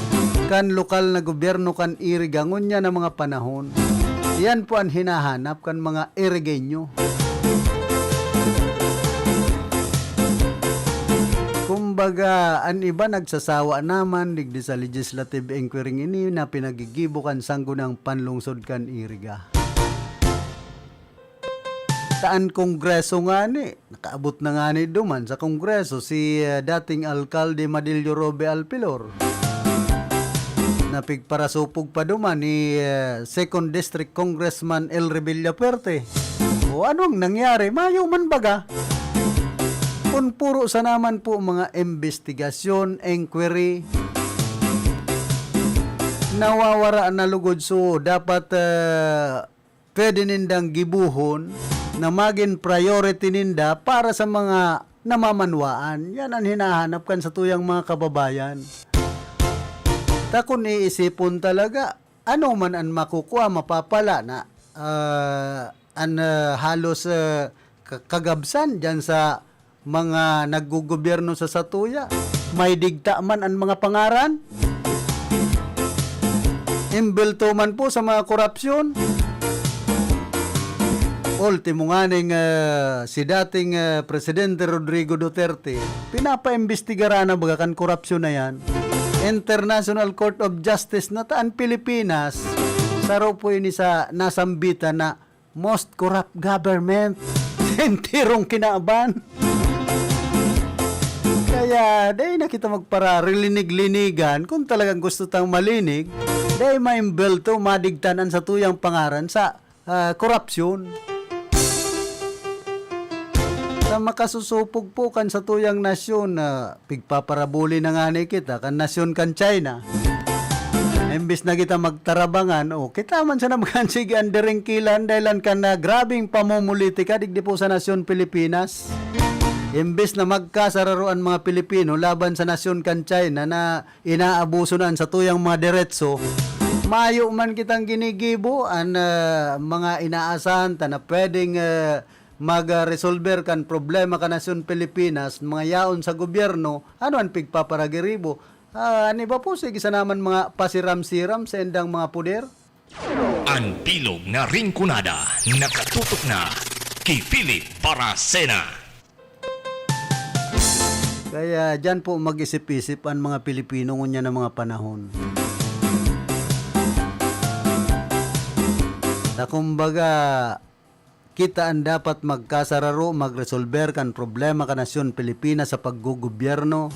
kan lokal na gobyerno kan Iriga ngunyan na mga panahon? Yan po an hinahanap kan mga Irigenyo. Kumbaga, an iba nagsasawa naman digdi sa legislative inquiry ini na pinagigibo kan Sangguniang Panlungsod kan Iriga. Ta an Kongreso ngani, nakaabot na ngani duman sa Kongreso si ah, dating Alkalde Madilio Robe Alpilor, na pigparasupog pa duman ni ah, Second District Congressman Elry Villafuerte. O anong nangyari? Mayo man baga? Kun puro sa naman po mga investigasyon, inquiry, nawawara na lugod, so dapat ah, pwede nindang gibohon na magin priority ninda para sa mga namamanwaan. Yan an hinahanap kan satuyang mga kababayan. Ta kun iisipon talaga, ano man an makukua, mapapala na ah, an ah, halos ah, ka- kagabsan dyan sa mga naggogobyerno sa satuya. May digta man an mga pangaran. Imbelto man po sa mga korapsyon. Ultimo nganing ah, si dating ah, Presidente Rodrigo Duterte, pinapaimbestigaran na baga kan korapsyon na yan. International Court of Justice na ta an Pilipinas, saro po ini sa nasambitan na most corrupt government sa enterong kinaban. Kaya dai na kita magpararilinig-linigan. Kung talagang gusto tang malinig, dai maimbelto, madigtan an satuyang pangaran sa ah, korapsyon. Sa makasusupog po kan satuyang nasyon, ah, pigpaparabuli na ngani kita kan nasyon kan China. Imbis na kita magtarabangan, o kita man sana magkansigi an derengkilan dahilan kan, ah, grabeng pamumulitika digdi po sa nasyon Pilipinas. Imbis na magkasararo an mga Pilipino laban sa nasyon kan China na inaabuso na an satuyang mga deretso, mayo man kitang ginigibo an, ah, mga inaasahan ta na pwedeng, ah, mag, ah, resolber kan problema kan nasyon Pilipinas, mga yaon sa gobyerno, ano an pigpaparagiribo? Ah, an iba po, sige sana man mga pasiram-siram sa indang mga poder. An bilog na Rinconada nakatutok na ki Philip Baracena. Kaya diyan po mag-isip-isip an mga Pilipino ngunyan na mga panahon. Na kumbaga, kita an dapat magkasararo, magresolber kan problema kan nasyon Pilipinas sa paggogobyerno.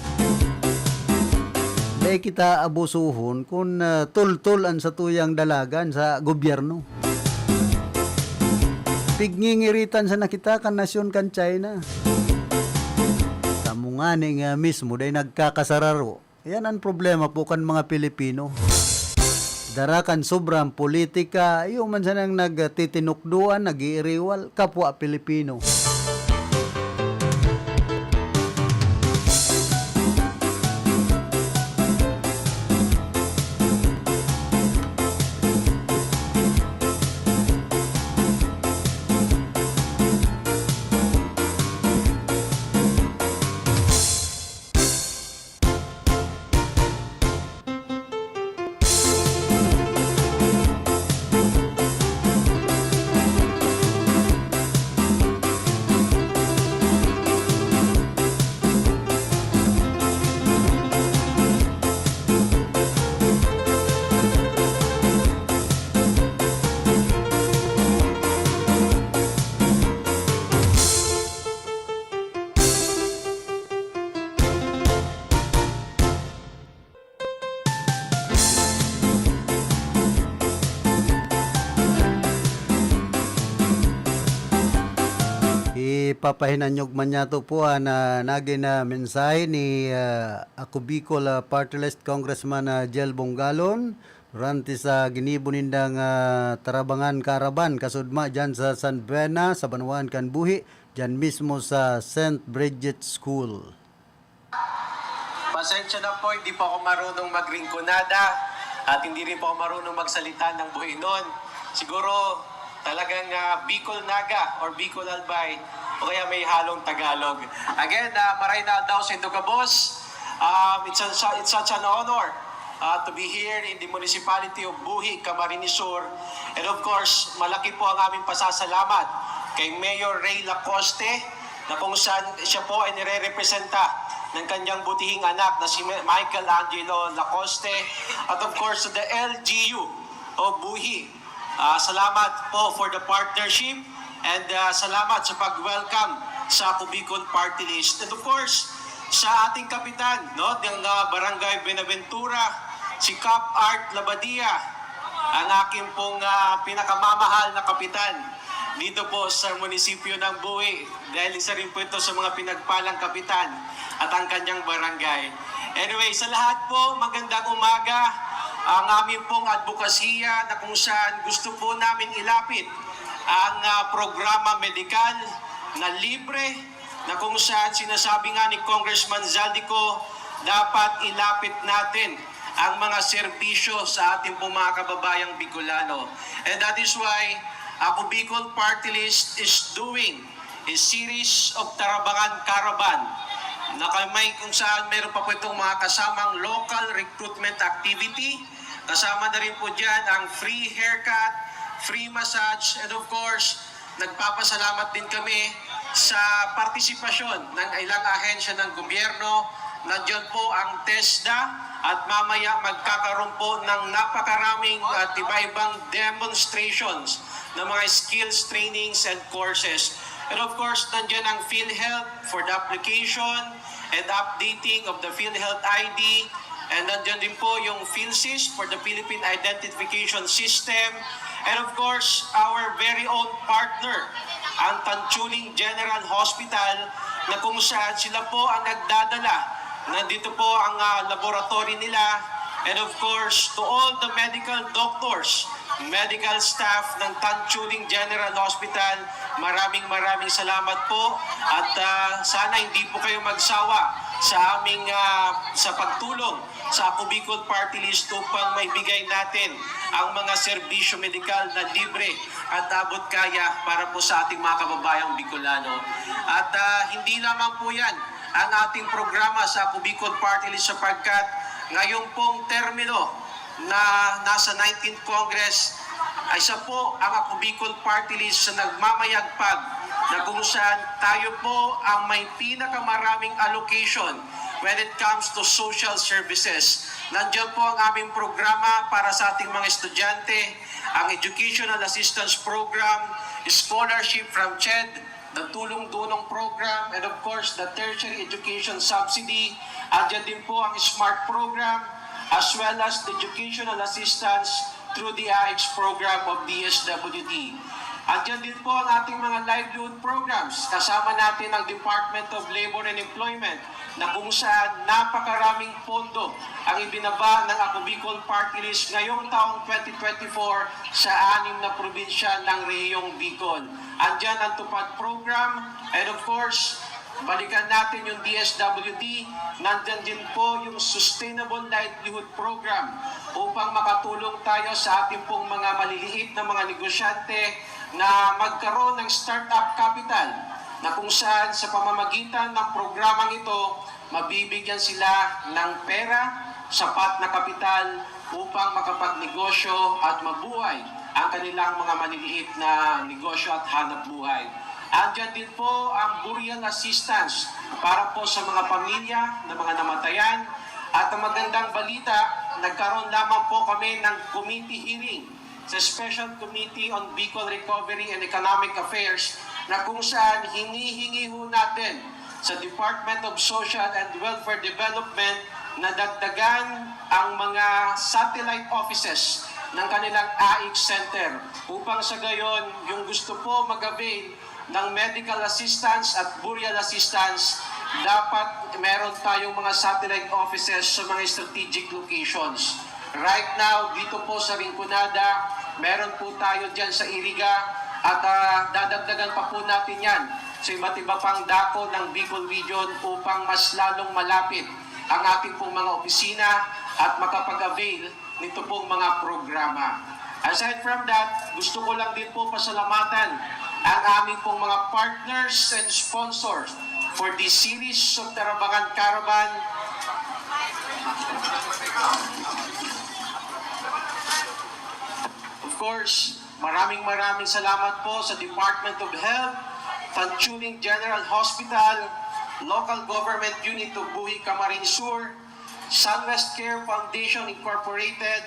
Dai kita abusuhon kun, ah, tultol an satuyang dalagan sa gobyerno. Pigngingiritan sana kita kan nasyon kan China. Kamo ngani nga mismo dai nagkakasararo. Yan ang problema po kan mga Pilipino. Dara kan sobrang politika, iyo man sanang nagtitinukdoan, nag-iiriwal, kapwa Pilipino. Ipapahinanyog man niyato po an, ah, nagin na mensahe ni, ah, Ako Bicol, ah, Party List Congressman, ah, Jel Bongalon, durante sa ginibo nindang, ah, tarabangan kaaraban kasudma diyan sa San Buena, sa banwaan kan Buhi, diyan mismo sa Saint Bridget School. Pasensya na po, hindi po ako marunong magringkunada at hindi rin po ako marunong magsalita ng Buhinon. Siguro talagang, ah, Bicol Naga or Bicol Albay o kaya may halong Tagalog. Again, ah, maray na aldaw sa indo gabos. Um, it's, a, it's such an honor, ah, to be here in the municipality of Buhi, Camarines Sur. And of course, malaki po ang aming pasasalamat kay Mayor Ray Lacoste na kung saan siya po ay nirerepresenta ng kanyang butihing anak na si Michelangelo Lacoste, at of course the L G U of Buhi. Ah, salamat po for the partnership and, ah, salamat sa pag-welcome sa Ako Bicol Party List. And of course, sa ating kapitan, no, ng, ah, Barangay Buenaventura, si Cap Art Labadia, ang akin pong, ah, pinakamamahal na kapitan dito po sa munisipyo ng Buhi, dahil isa rin po ito sa mga pinagpalang kapitan at ang kanyang barangay. Anyway, sa lahat po, magandang umaga. Ang amin pong advokasya na kung saan gusto po namin ilapit ang, ah, programa medikal na libre, na kung saan sinasabi nga ni Congressman Zaldico, dapat ilapit natin ang mga serbisyo sa ating pong mga kababayang Bicolano. And that is why Ako Bicol Party List is doing a series of Tarabangan Caravan na kay may kung saan meron pa po itong mga kasamang local recruitment activity. Kasama na rin po dyan ang free haircut, free massage, and of course, nagpapasalamat din kami sa partisipasyon ng ilang ahensya ng gobyerno. Nandiyan po ang TESDA at mamaya magkakaroon po ng napakaraming at iba-ibang demonstrations ng mga skills trainings and courses. And of course, nandiyan ang PhilHealth for the application and updating of the PhilHealth I D. And nandiyan din po yung PhilSys for the Philippine Identification System. And of course, our very own partner, ang Tanchuling General Hospital, na kung saan sila po ang nagdadala. Nandito po ang ah, laboratory nila. And of course, to all the medical doctors, medical staff ng Tanchuling General Hospital, maraming maraming salamat po. At ah, sana hindi po kayo magsawa sa aming ah, sa pagtulong sa Ako Bicol Party List upang maibigay natin ang mga serbisyo medikal na libre at abot kaya para po sa ating mga kababayang Bicolano. At ah, hindi lamang po yan ang ating programa sa Ako Bicol Party List, sapagkat ngayong pong termino na nasa nineteenth Congress, ay isa po ang Ako Bicol Party List sa nagmamayagpag na kung saan tayo po ang may pinakamaraming allocation when it comes to social services. Nandiyan po ang aming programa para sa ating mga estudyante, ang Educational Assistance Program, Scholarship from CHED, the Tulong Dunong Program, and of course, the Tertiary Education Subsidy. Andiyan din po ang SMART Program, as well as the Educational Assistance through the AICS Program of DSWD. Andiyan din po ang ating mga livelihood programs. Kasama natin ang Department of Labor and Employment, na kung saan napakaraming pondo ang ibinaba ng Ako Bicol Party List ngayong taong twenty twenty-four sa anim na probinsya ng Rehiyong Bicol. Andiyan ang TUPAD Program, and of course, balikan natin yung DSWD, nandyan din po yung Sustainable Livelihood Program upang makatulong tayo sa ating pong mga maliliit na mga negosyante na magkaroon ng startup capital, na kung saan sa pamamagitan ng programang ito, mabibigyan sila ng pera, sapat na kapital upang makapagnegosyo at mabuhay ang kanilang mga maliliit na negosyo at hanap buhay. Andiyan din po ang burial assistance para po sa mga pamilya ng mga namatayan. At ang magandang balita, nagkaroon lamang po kami ng committee hearing sa Special Committee on Bicol Recovery and Economic Affairs, na kung saan hinihingi ho natin sa Department of Social and Welfare Development na dagdagan ang mga satellite offices ng kanilang AICS Center, upang sa gayon, yung gusto po mag-avail ng medical assistance at burial assistance, dapat meron tayong mga satellite offices sa mga strategic locations. Right now, dito po sa Rinconada, meron po tayo dyan sa Iriga, at ah, dadagdagan pa po natin yan sa iba't iba pang dako ng Bicol Region upang mas lalong malapit ang ating pong mga opisina at makapag-avail nito pong mga programa. Aside from that, gusto ko lang din po pasalamatan ang aming pong mga partners and sponsors for this series of Tarabangan Caravan. Of course, maraming maraming salamat po sa Department of Health, Tanchuling General Hospital, Local Government Unit of Buhi, Camarines Sur, Sunwest Care Foundation Incorporated.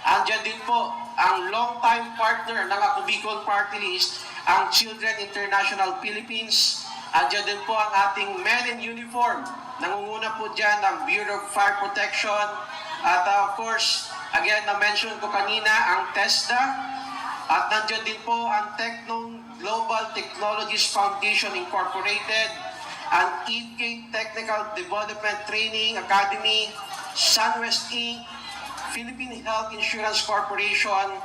Andiyan din po ang long-time partner ng Ako Bicol Party List, ang Children International Philippines. Andiyan din po ang ating Men in Uniform. Nangunguna po dyan ang Bureau of Fire Protection. At uh, of course, again, na-mention ko kanina ang TESDA. At nandiyan din po ang Technong Global Technologies Foundation Incorporated, ang EK Technical Development Training Academy, Sunwest Inc, Philippine Health Insurance Corporation,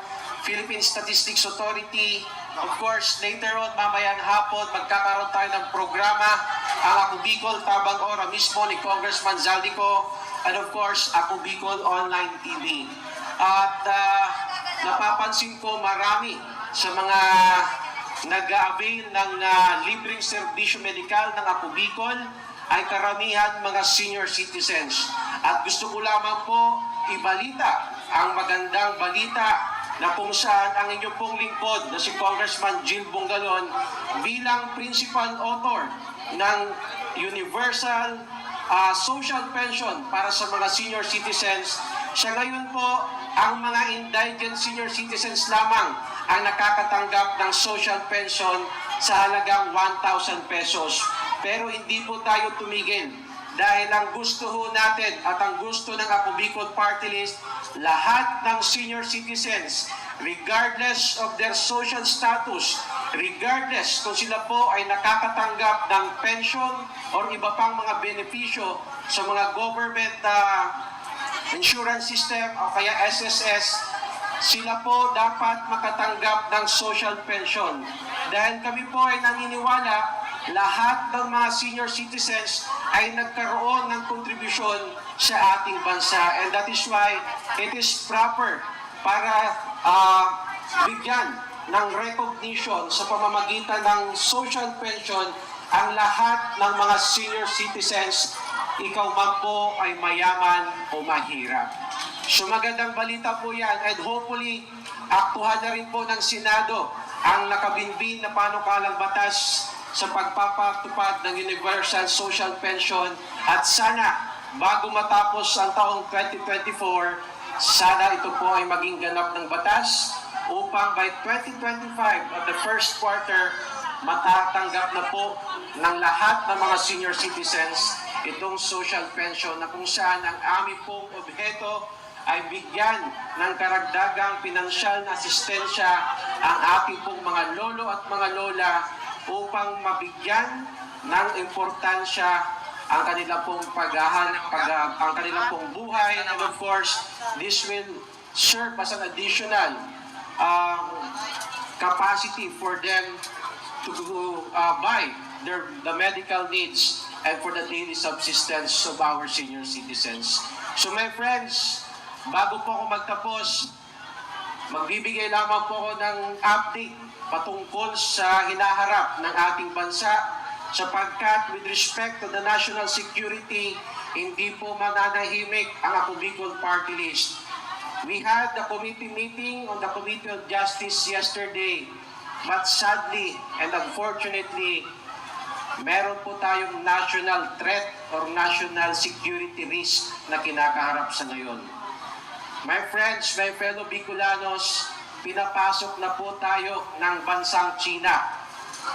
Philippine Statistics Authority. Of course, later on, mamayang hapon, magkakaroon tayo ng programa, ang Ako Bicol Tabang Ora mismo ni Congressman Zaldy Co, and of course, Ako Bicol Online T V. At ah, napapansin ko marami sa mga nag-a-avail ng ah, libreng serbisyo medikal ng Ako Bicol ay karamihan mga senior citizens. At gusto ko lamang po ibalita ang magandang balita na kung saan ang inyo pong lingkod na si Congressman Jim Bongalon bilang principal author ng universal ah, social pension para sa mga senior citizens. Sa ngayon po, ang mga indigent senior citizens lamang ang nakakatanggap ng social pension sa halagang one thousand pesos. Pero hindi po tayo tumigil Dahil ang gusto ho natin at ang gusto ng Ako Bicol Party List, lahat ng senior citizens, regardless of their social status, regardless kung sila po ay nakakatanggap ng pension or iba pang mga benepisyo sa mga government na insurance system o kaya S S S, sila po dapat makatanggap ng social pension. Dahil kami po ay naniniwala, lahat ng mga senior citizens ay nagkaroon ng kontribusyon sa ating bansa. And that is why it is proper para ah, bigyan ng recognition sa pamamagitan ng social pension ang lahat ng mga senior citizens, ikaw man po ay mayaman o mahirap. So magandang balita po yan, and hopefully, aktuhan na rin po ng Senado ang nakabinbin na panukalang batas sa pagpapatupad ng universal social pension, at sana bago matapos ang taong twenty twenty-four, sana ito po ay maging ganap ng batas upang by twenty twenty-five at the first quarter, matatanggap na po ng lahat ng mga senior citizens itong social pension na kung saan ang aming pong obheto ay bigyan ng karagdagang pinansyal na asistensya ang ating pong mga lolo at mga lola upang mabigyan ng importansya ang kanilang pong paghahan, pag, ang kanilang pong buhay. And of course, this will serve as an additional um, capacity for them to uh, buy their, the medical needs and for the daily subsistence of our senior citizens. So my friends, bago po ako magtapos, magbibigay lamang po ako ng update patungkol sa hinaharap ng ating bansa, sapagkat with respect to the national security, hindi po mananahimik ang Ako Bicol Party List. We had the committee meeting on the Committee on Justice yesterday, but sadly and unfortunately, meron po tayong national threat or national security risk na kinakaharap sa ngayon. My friends, my fellow Bicolanos, pinapasok na po tayo ng bansang China.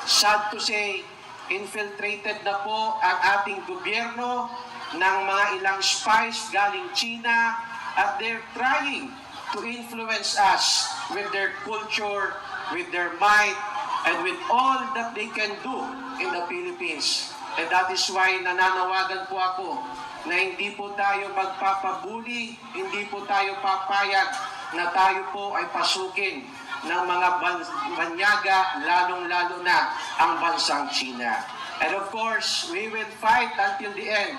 Sad to say, infiltrated na po ang ating gobyerno ng mga ilang spies galing China, at they're trying to influence us with their culture, with their might, and with all that they can do in the Philippines. And that is why nananawagan po ako na hindi po tayo magpapabuli, hindi po tayo papayag na tayo po ay pasukin ng mga ban- banyaga, lalong-lalo na ang bansang China. And of course, we will fight until the end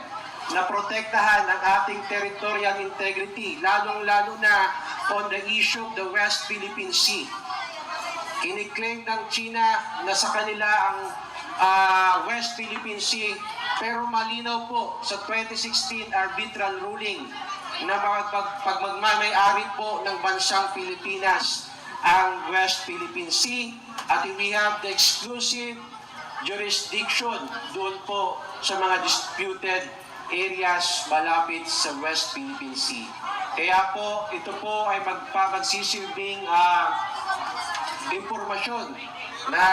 na protektahan ang ating territorial integrity, lalong-lalo na on the issue of the West Philippine Sea. Kiniklaim ng China na sa kanila ang ah, West Philippine Sea, pero malinaw po sa twenty sixteen arbitral ruling na pag, pag, pagmagmamayari po ng bansang Pilipinas ang West Philippine Sea, at we have the exclusive jurisdiction doon po sa mga disputed areas malapit sa West Philippine Sea. Kaya po, ito po ay magpapagsisilbing ah, impormasyon na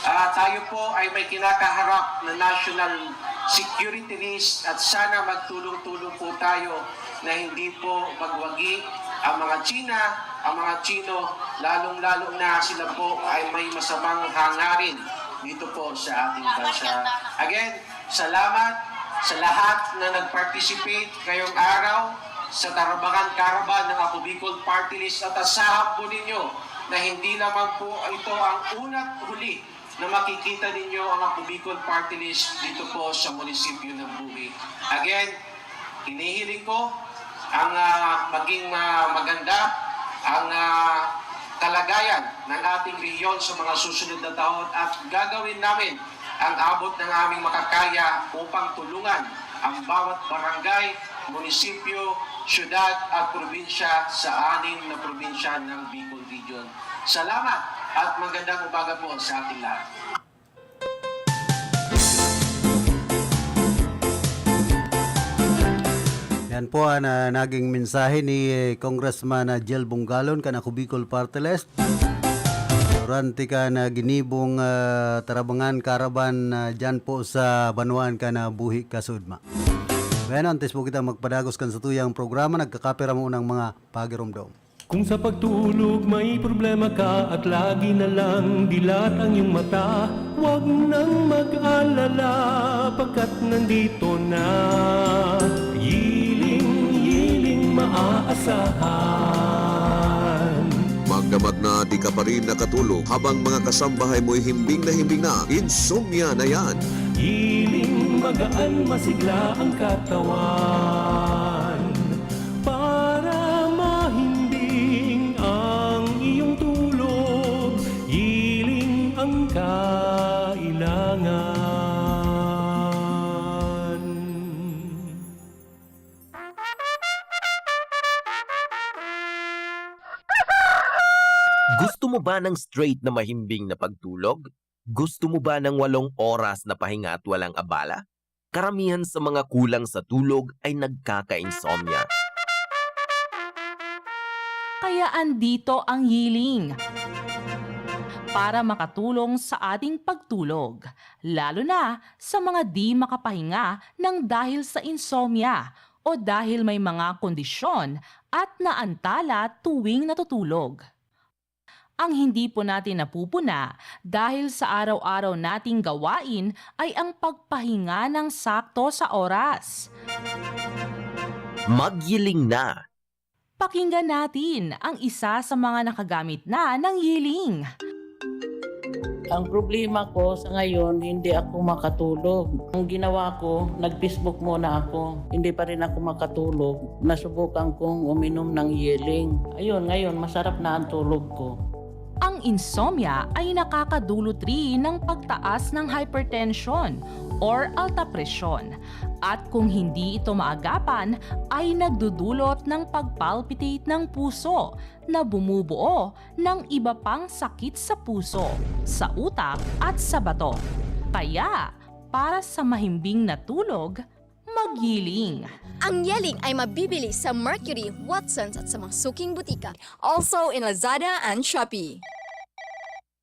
ah, tayo po ay may kinakaharap na national security risk, at sana magtulong-tulong po tayo na hindi po magwagi ang mga China, ang mga Chino, lalong-lalo na sila po ay may masamang hangarin dito po sa ating bansa. Again, salamat sa lahat na nag-participate ngayong araw sa Tarabangan Caravan ng Ako Bicol Party List, at asahan po ninyo na hindi lamang po ito ang una't huli na makikita ninyo ang Ako Bicol Party List dito po sa munisipyo ng Buhi. Again, hinihiling ko ang ah, maging ah, maganda ang ah, kalagayan ng ating rehiyon sa mga susunod na taon, at gagawin namin ang abot ng aming makakaya upang tulungan ang bawat barangay, munisipyo, syudad at probinsya sa anim na probinsya ng Bicol Region. Salamat at magandang umaga po sa ating lahat. Yan po ang ah, naging mensahe ni eh, Congressman ah, Jel Bunggalon kan Ako Bicol Party List. Durante ka na ginibong, ah, tarabangan, karaban, ah, dyan po sa banwaan ka na buhi ka sudma. Bueno, antes po kita magpadagos kan satuyang programa, nagkakapira mo unang mga pagiromdom. Kung sa pagtulog may problema ka at lagi na lang dilat ang iyong mata, huwag nang mag-alala, pagkat nandito na, Yiling, Yiling maaasahan. Magdamat na di ka pa rin nakatulog habang mga kasambahay mo'y himbing na himbing na, insomnia na yan. Yiling, magaan, masigla ang katawan. Para mahimbing ang iyong tulog, Yiling ang kailangan. Gusto mo ba ng straight na mahimbing na pagtulog? Gusto mo ba ng walong oras na pahinga at walang abala? Karamihan sa mga kulang sa tulog ay nagkaka-insomnia. Kaya andito ang Yiling para makatulong sa ating pagtulog, lalo na sa mga di makapahinga ng dahil sa insomnia o dahil may mga kondisyon at naantala tuwing natutulog. Ang hindi po natin napupuna dahil sa araw-araw nating gawain ay ang pagpahinga ng sakto sa oras. Magyiling na! Pakinggan natin ang isa sa mga nakagamit na ng Yiling. Ang problema ko sa ngayon, hindi ako makatulog. Ang ginawa ko, nag-Facebook muna ako. Hindi pa rin ako makatulog. Nasubukan kong uminom ng Yeling. Ayun, ngayon, masarap na ang tulog ko. Ang insomnia ay nakakadulot rin ng pagtaas ng hypertension or alta presyon. At kung hindi ito maagapan, ay nagdudulot ng pagpalpitate ng puso na bumubuo ng iba pang sakit sa puso, sa utak at sa bato. Kaya, para sa mahimbing na tulog, magyiling. Ang Yeling ay mabibili sa Mercury, Watsons at sa mga suking butika. Also in Lazada and Shopee.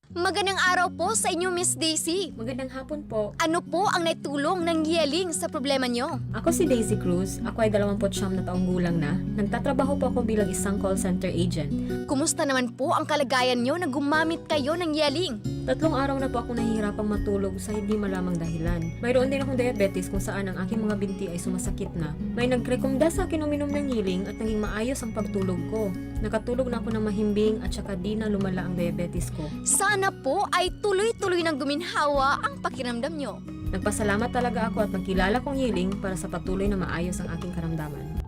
Magandang araw po sa inyo, Miss Daisy. Magandang hapon po. Ano po ang naitulong ng Yeling sa problema nyo? Ako si Daisy Cruz. Ako ay dalawampu't siyam na taong gulang na. Nagtatrabaho po ako bilang isang call center agent. Kumusta naman po ang kalagayan nyo na gumamit kayo ng Yeling? Tatlong araw na po ako nahihirapang matulog sa hindi malamang dahilan. Mayroon din akong diabetes kung saan ang aking mga binti ay sumasakit na. May nagrekomenda sa akin uminom ng Yeling at naging maayos ang pagtulog ko. Nakatulog na ako ng mahimbing at saka di na lumala ang diabetes ko. Sana po ay tuloy-tuloy nang guminhawa ang pakiramdam nyo. Nagpasalamat talaga ako at nagkilala kong Yeling para sa patuloy na maayos ang aking karamdaman.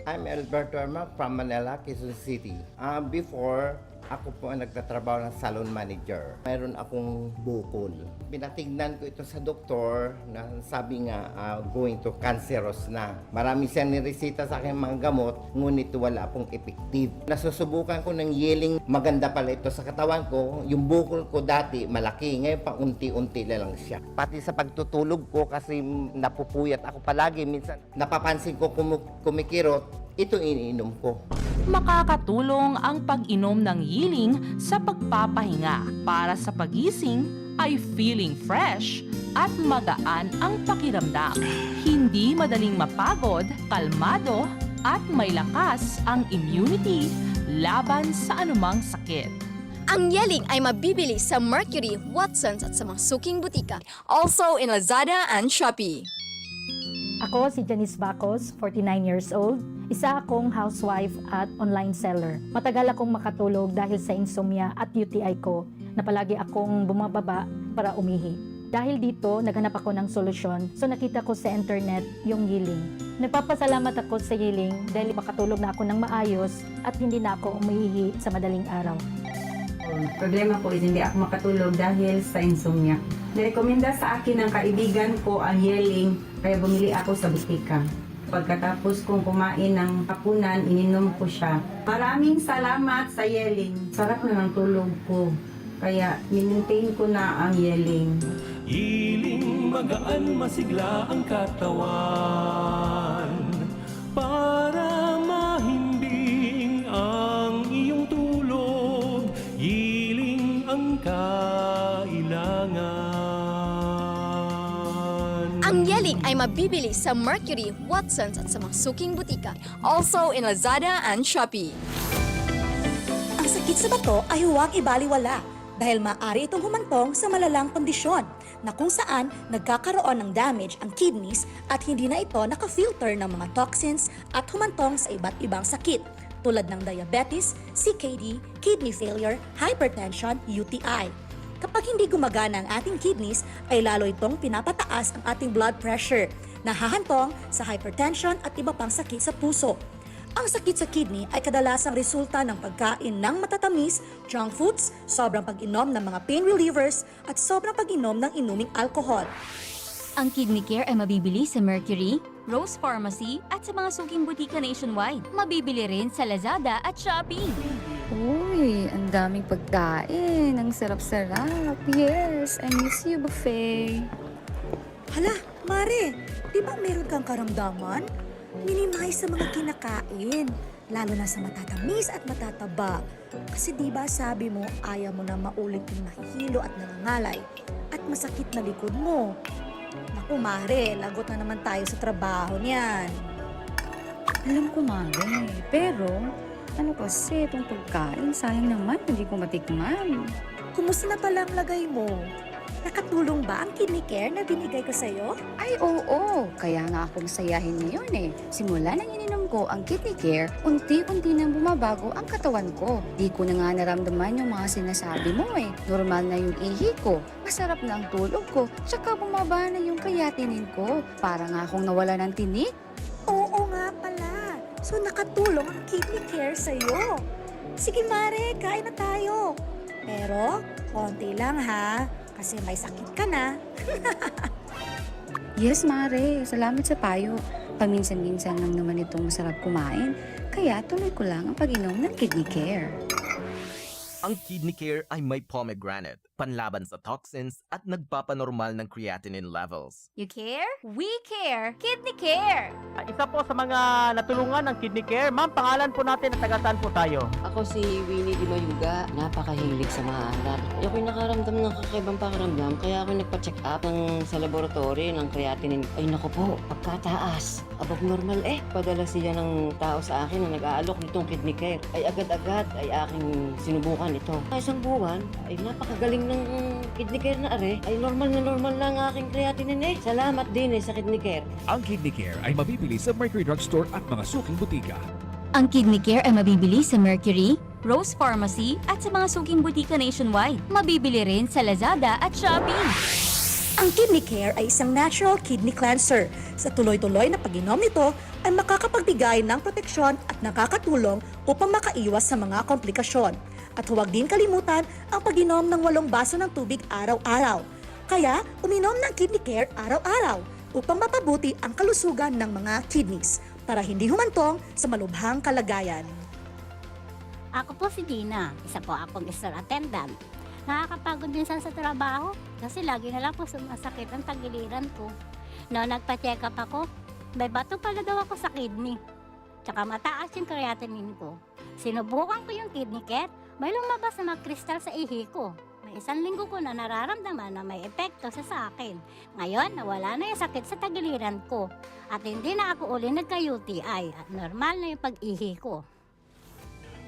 I'm Alberto Ermac from Manila, Quezon City. Ah, before, ako po ang nagtatrabaho ng salon manager. Mayroon akong bukol. Pinatignan ko ito sa doktor na sabi nga, ah, going to cancerous na. Marami siyang nireseta sa akin mga gamot, ngunit wala pong effective. Nasusubukan ko ng Yeling, maganda pala ito sa katawan ko. Yung bukol ko dati, malaki. Ngayon, paunti-unti na lang siya. Pati sa pagtutulog ko, kasi napupuyat ako palagi. Minsan, napapansin ko kumu- kumikirot, ito iniinom ko. Makakatulong ang pag-inom ng Yeling sa pagpapahinga. Para sa pagising ay feeling fresh at magaan ang pakiramdam. Hindi madaling mapagod, kalmado, at may lakas ang immunity laban sa anumang sakit. Ang Yeling ay mabibili sa Mercury, Watsons at sa mga suking butika. Also in Lazada and Shopee. Ako si Janice Bacos, forty-nine years old. Isa akong housewife at online seller. Matagal akong makatulog dahil sa insomnia at U T I ko na palagi akong bumababa para umihi. Dahil dito, naghanap ako ng solusyon, so nakita ko sa internet yung Yeling. Nagpapasalamat ako sa Yeling dahil makatulog na ako ng maayos at hindi na ako umiihi sa madaling araw. Ang problema ko is hindi ako makatulog dahil sa insomnia. Nirekomenda sa akin ng kaibigan ko ang Yeling, kaya bumili ako sa butika. Pagkatapos kong kumain ng hapunan, ininom ko siya. Maraming salamat sa Yeling. Sarap na ng tulog ko. Kaya, minuntain ko na ang Yeling. Yeling, magaan, masigla ang katawan. Para mahimbing ang iyong tulog, ay mabibili sa Mercury, Watsons at sa mga suking butika. Also in Lazada and Shopee. Ang sakit sa bato ay huwag ibaliwala dahil maaari itong humantong sa malalang kondisyon na kung saan nagkakaroon ng damage ang kidneys at hindi na ito naka-filter ng mga toxins at humantong sa iba't ibang sakit tulad ng diabetes, C K D, kidney failure, hypertension, U T I. Kapag hindi gumagana ang ating kidneys, ay lalo itong pinapataas ang ating blood pressure, nahahantong sa hypertension at iba pang sakit sa puso. Ang sakit sa kidney ay kadalasang resulta ng pagkain ng matatamis, junk foods, sobrang pag-inom ng mga pain relievers, at sobrang pag-inom ng inuming alcohol. Ang Kidney Care ay mabibili sa Mercury, Rose Pharmacy at sa mga suking butika nationwide. Mabibili rin sa Lazada at Shopee. Uy, ang daming pagkain. Ang sarap-sarap. Yes, I miss you, buffet. Hala, Mare, di ba meron kang karamdaman? Minimize sa mga kinakain, lalo na sa matatamis at matataba. Kasi di ba sabi mo, ayaw mo na maulit yung mahihilo at nangangalay at masakit na likod mo. Naku, Mare, lagot na naman tayo sa trabaho niyan. Alam ko, Mare. Pero, ano kasi itong pagkain? Sayang naman, hindi ko matikman. Kumusta na pala ang lagay mo? Nakatulong ba ang kidney care na binigay ko sa'yo? Ay, oo. Kaya nga ako masayahin ngayon eh. Simula nang ininom ko ang Kidney Care, unti-unti nang bumabago ang katawan ko. Di ko na nga naramdaman yung mga sinasabi mo eh. Normal na yung ihi ko, masarap na ang tulog ko, tsaka bumaba na yung creatinine ko. Para nga akong nawala ng tinik. Oo nga pala. So nakatulong ang Kidney Care sa'yo. Sige Mare, kain na tayo. Pero, konti lang ha. Kasi may sakit ka na. Yes, Mare. Salamat sa payo. Paminsan-minsan lang naman itong masarap kumain. Kaya tuloy ko lang ang pag-inom ng Kidney Care. Ang Kidney Care ay may pomegranate, panlaban sa toxins at nagpapanormal ng creatinine levels. You care? We care! Kidney Care! Isa po sa mga natulungan ng Kidney Care. Ma'am, pangalan po natin at taga saan po tayo? Ako si Winnie Di Mayuga, napakahilig sa maalat. Ako'y nakaramdam ng kakaibang pakiramdam, kaya ako nagpa-check up ng, sa laboratory ng creatinine. Ay naku po, pagkataas. Abag normal eh. Padala siya ng tao sa akin na nag-aalok nitong Kidney Care. Ay agad-agad ay aking sinubukan ito. Sa isang buwan, ay napakagaling ng Kidney Care na are. Ay normal na normal na ang aking creatinine eh. Salamat din eh sa Kidney Care. Ang Kidney Care ay mabibili sa Mercury Drugstore at mga suking butika. Ang Kidney Care ay mabibili sa Mercury, Rose Pharmacy at sa mga suking butika nationwide. Mabibili rin sa Lazada at Shopee. Ang Kidney Care ay isang natural kidney cleanser. Sa tuloy-tuloy na pag-inom nito ay makakapagbigay ng proteksyon at nakakatulong upang makaiwas sa mga komplikasyon. At huwag din kalimutan ang pag-inom ng walong baso ng tubig araw-araw. Kaya, uminom ng Kidney Care araw-araw upang mapabuti ang kalusugan ng mga kidneys para hindi humantong sa malubhang kalagayan. Ako po si Gina, isa po akong store attendant. Nakakapagod minsan sa trabaho kasi lagi na lang po sumasakit ang tagiliran ko. No, nagpa-check up ako, may bato pala daw ako sa kidney. Tsaka mataas yung creatinine ko. Sinubukan ko yung Kidney Care, may lumabas na mga kristal sa ihi ko. May isang linggo ko na nararamdaman na may epekto sa sa akin. Ngayon, nawala na yung sakit sa tagiliran ko. At hindi na ako uli nagka-U T I at normal na yung pag-ihi ko.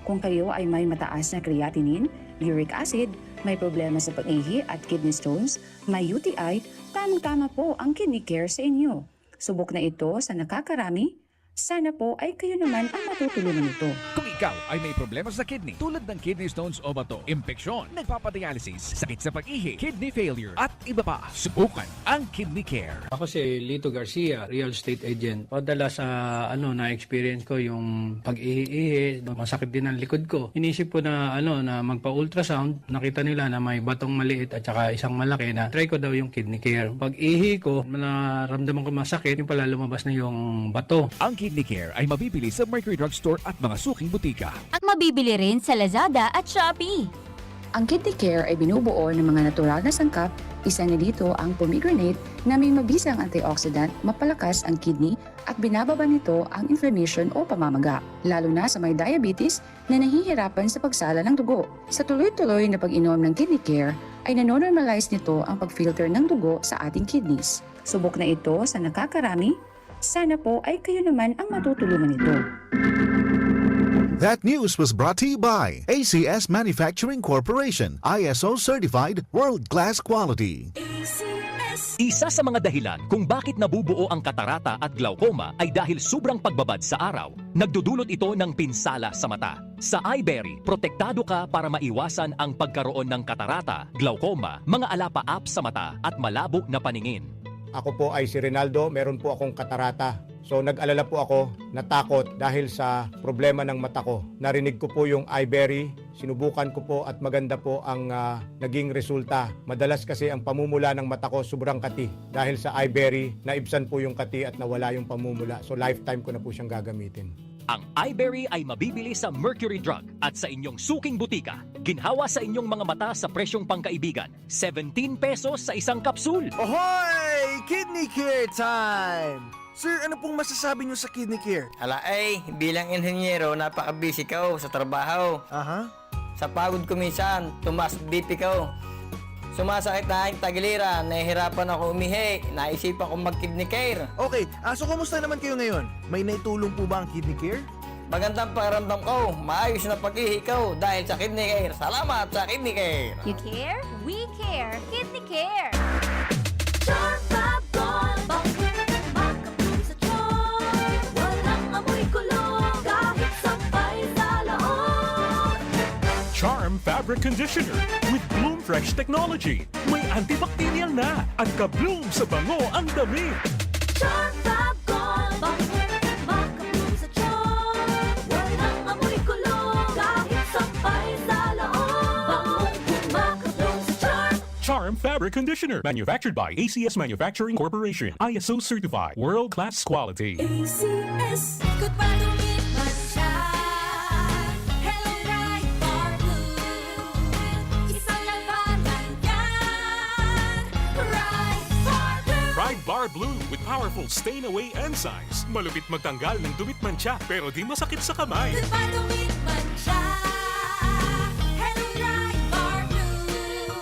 Kung kayo ay may mataas na creatinine, uric acid, may problema sa pag-ihi at kidney stones, may U T I, tamang-tama po ang Kidney Care sa inyo. Subok na ito sa nakakarami. Sana po ay kayo naman ang matutulungan nito. Kung ikaw ay may problema sa kidney tulad ng kidney stones o bato, impeksyon, nagpapadialysis, sakit sa pag-ihi, kidney failure, at iba pa, subukan ang Kidney Care. Ako si Lito Garcia, real estate agent. Madalas sa ano na-experience ko yung pag-ihi-ihi, masakit din ang likod ko. Inisip ko na ano na magpa-ultrasound, nakita nila na may batong maliit at saka isang malaki na try ko daw yung Kidney Care. Pag-ihi ko, naramdaman ko masakit, yung pala lumabas na yung bato. Ang Kidney Care ay mabibili sa Mercury Drugstore at mga suking butika. At mabibili rin sa Lazada at Shopee. Ang Kidney Care ay binubuo ng mga natural na sangkap Isa na dito ang pomegranate na may mabisang antioxidant, mapalakas ang kidney at binababa nito ang inflammation o pamamaga, lalo na sa may diabetes na nahihirapan sa pagsala ng dugo. Sa tuloy-tuloy na pag-inom ng Kidney Care, ay nanonormalize nito ang pag-filter ng dugo sa ating kidneys. Subok na ito sa nakakarami, sana po ay kayo naman ang matutulungan nito. That news was brought to you by A C S Manufacturing Corporation, I S O certified, world-class quality. Isa sa mga dahilan kung bakit nabubuo ang katarata at glaucoma ay dahil sobrang pagbabad sa araw. Nagdudulot ito ng pinsala sa mata. Sa iBerry, protektado ka para maiwasan ang pagkaroon ng katarata, glaucoma, mga alapaap sa mata at malabo na paningin. Ako po ay si Rinaldo, meron po akong katarata. So nag-alala po ako, natakot dahil sa problema ng mata ko. Narinig ko po yung iBerry, sinubukan ko po at maganda po ang ah, naging resulta. Madalas kasi ang pamumula ng mata ko sobrang kati. Dahil sa iBerry, naibsan po yung kati at nawala yung pamumula. So lifetime ko na po siyang gagamitin. Ang iBerry ay mabibili sa Mercury Drug at sa inyong suking butika. Ginhawa sa inyong mga mata sa presyong pangkaibigan, seventeen pesos sa isang kapsul. Ohoy! Kidney Care time! Sir, ano pong masasabi niyo sa Kidney Care? Ala ay, bilang inhenyero, napaka-busy ko sa trabaho. Aha. Sa pagod ko minsan, tumaas B P ko. Sumasakit na ang tagiliran, nahihirapan ako umihi, naisipan kong mag-kidney care. Okay, ah, so kumusta naman kayo ngayon? May naitulong po ba ang Kidney Care? Magandang pakiramdam ko, maayos na pag-ihi ko dahil sa Kidney Care. Salamat sa Kidney Care! You care? We care! Kidney Care! Charm Fab Gold! Bangkong makabloom sa charm! Walang amoy kulog kahit sampay sa laon! Charm Fabric Conditioner with Bloom Fresh Technology. May antibacterial na at ka-bloom sa bango ang damit. Charm Fab Gold! Bangkong makabloom sa charm! Walang amoy kulog kahit sampay sa laon! Bangkong makabloom sa charm! Charm Fabric Conditioner. Manufactured by A C S Manufacturing Corporation. I S O certified. World class quality. A C S. Good pa dumit man siya. Hello, Pride Bar Blue. Isang labanan yan. Pride Bar Blue. Pride Bar Blue with powerful stain away enzymes. Malupit magtanggal ng dumit mantsa pero di masakit sa kamay. Good pa dumit man siya. Hello, Pride Bar Blue.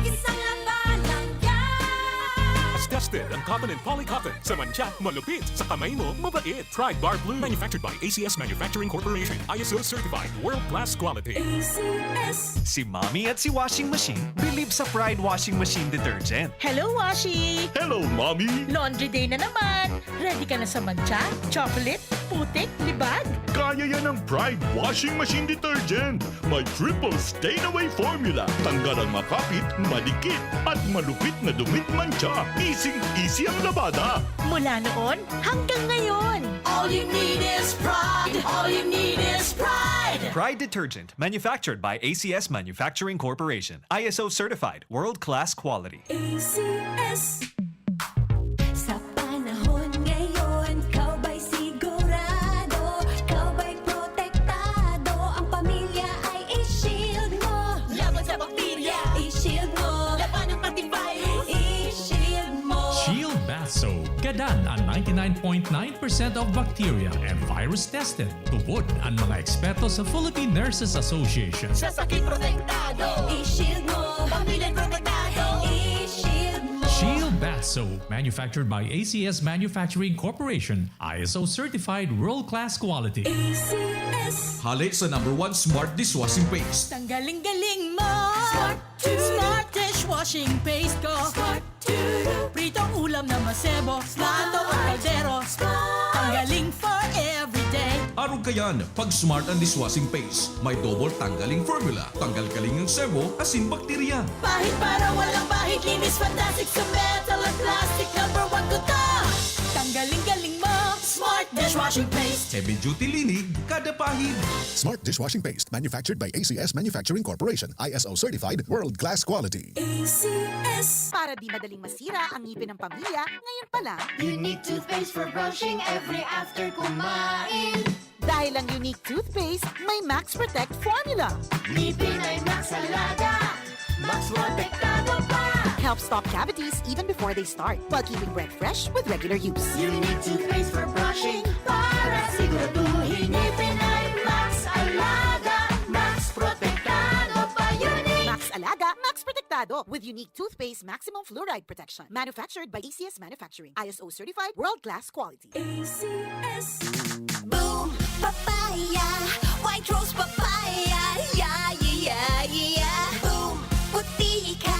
Isang labanan yan. Tested ang cotton and polycotton. Sa mantsa, malupit. Sa kamay mo, mabait. Pride Bar Blue. Manufactured by A C S Manufacturing Corporation. I S O certified. World class quality. A C S. Si Mommy at si Washing Machine believe sa Pride Washing Machine Detergent. Hello, Washi! Hello, Mommy! Laundry day na naman! Ready ka na sa mantsa, chocolate, putik, libag? Kaya yan ng Pride Washing Machine Detergent. May triple stain away formula. Tanggal ang makapit, madikit, at malupit na dumit mantsa. Easy-easy ang labada. Mula noon hanggang ngayon! All you need is pride. All you need is pride. Pride Detergent, manufactured by A C S Manufacturing Corporation. I S O certified, world-class quality. A C S. Sa panahon ngayon, ikaw ba'y sigurado? Ikaw ba'y protektado? Ang pamilya ay i-shield mo. Laban sa bakterya, i-shield mo. Laban ng antivirus, i-shield mo. Shield Bath Soap. Gadan ang ninety-nine point nine percent of bacteria and virus tested. Tubod ang mga eksperto sa Philippine Nurses Association. Sa sakit protektado, i-shield mo. Pamilya protektado, i-shield mo. Shield Bath Soap, manufactured by A C S Manufacturing Corporation, I S O certified world-class quality. A C S. Hale sa number one smart dishwashing paste. Tanggaling galing mo! Smart to. Smart dishwashing paste ko! Smart to. Pritong ulam na masebo, plato o kaldero. Tanggaling for everyday. Arog kayan, pag smart ang dishwashing paste. May double tanggaling formula. Tanggal kaling ang sebo, asin bakterya. Pahid para walang bahid. Linis fantastic sa metal at plastic. Number one ko to. Tanggaling galing mo. Smart dishwashing paste. Heavy duty linig, kada pahid. Smart Dishwashing Paste, manufactured by A C S Manufacturing Corporation, I S O certified, world class quality. A C S. Para di madaling masira ang ngipin ng pamilya, ngayon pa lang. Unique toothpaste for brushing every after kumain. Dahil ang Unique Toothpaste may Max Protect Formula. Ngipin ay Max Alaga. Max Protektado pa. Helps stop cavities even before they start, while keeping breath fresh with regular use. Unique toothpaste for brushing para siguraduhin ngipin ay Max Alaga, Max Protektado pa. Unique! Max Alaga, Max Protektado, with Unique Toothpaste Maximum Fluoride Protection. Manufactured by A C S Manufacturing. I S O certified, world-class quality. A C S. Boom! Papaya! White Rose Papaya! Yeah, yeah, yeah, yeah! Boom! Puti ka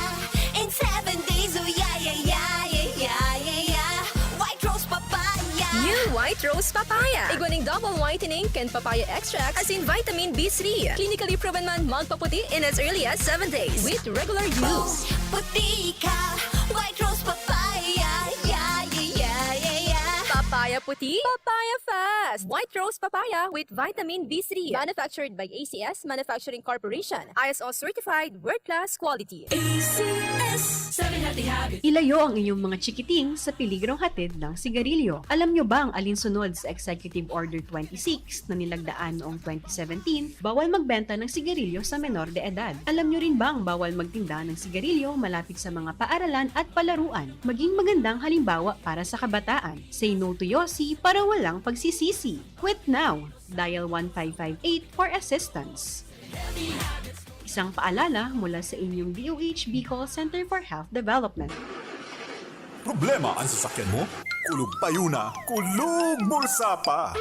in seven days! Oh, yeah, yeah, yeah, yeah, yeah, yeah, yeah! White Rose Papaya! New White Rose Papaya. Igwa nin double whitening kan papaya extract, asin vitamin B three. Clinically proven man magpaputi in as early as seven days with regular use. Puti ka! White Rose Papaya! Yeah, yeah, yeah, yeah, yeah! Papaya puti, papaya fast! White Rose Papaya with vitamin B three. Manufactured by A C S Manufacturing Corporation. I S O certified, world-class quality. A C S. Seven Healthy Habits. Ilayo ang inyong mga chikiting sa peligrong hatid ng sigarilyo. Alam nyo bang alinsunod sa Executive Order twenty-six na nilagdaan noong twenty seventeen, bawal magbenta ng sigarilyo sa menor de edad? Alam nyo rin bang bawal magtinda ng sigarilyo malapit sa mga paaralan at palaruan? Maging magandang halimbawa para sa kabataan. Say no to Yossi para walang pagsisisi. Quit now! Dial one five five eight for assistance. Isang paalala mula sa inyong D O H Bicol Center for Health Development. Problema an sasakyan mo? Kulog payo na, kulog bulsa pa!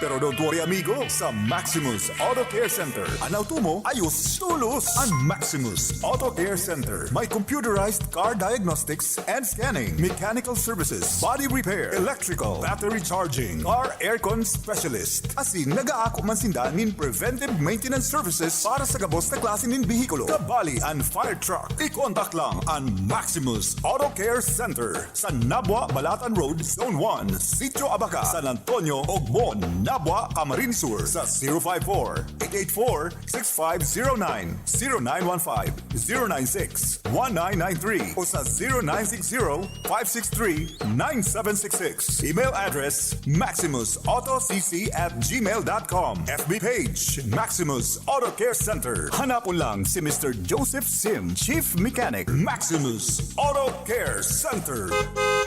Pero don't worry, amigo, sa Maximus Auto Care Center, an auto mo ayos tolos. An Maximus Auto Care Center may computerized car diagnostics and scanning, mechanical services, body repair, electrical, battery charging, car aircon specialist. Asin nagaako man sinda nin preventive maintenance services para sa gabos na klase nin behikulo. Kabali an fire truck. I-contact lang an Maximus Auto Care Center sa Nabua, Balatan Road, Zone one, Sitio Abaca, San Antonio, Ogmon, Nabua, Camarines Sur, sa zero five four, eight eight four, six five zero nine, zero nine one five, zero nine six, one nine nine three o sa zero nine six zero, five six three, nine seven six six. Email address, maximus auto c c at gmail dot com. F B page, Maximus Auto Care Center. Hanapon lang si Mister Joseph Sim, Chief Mechanic, Maximus Auto Care Center.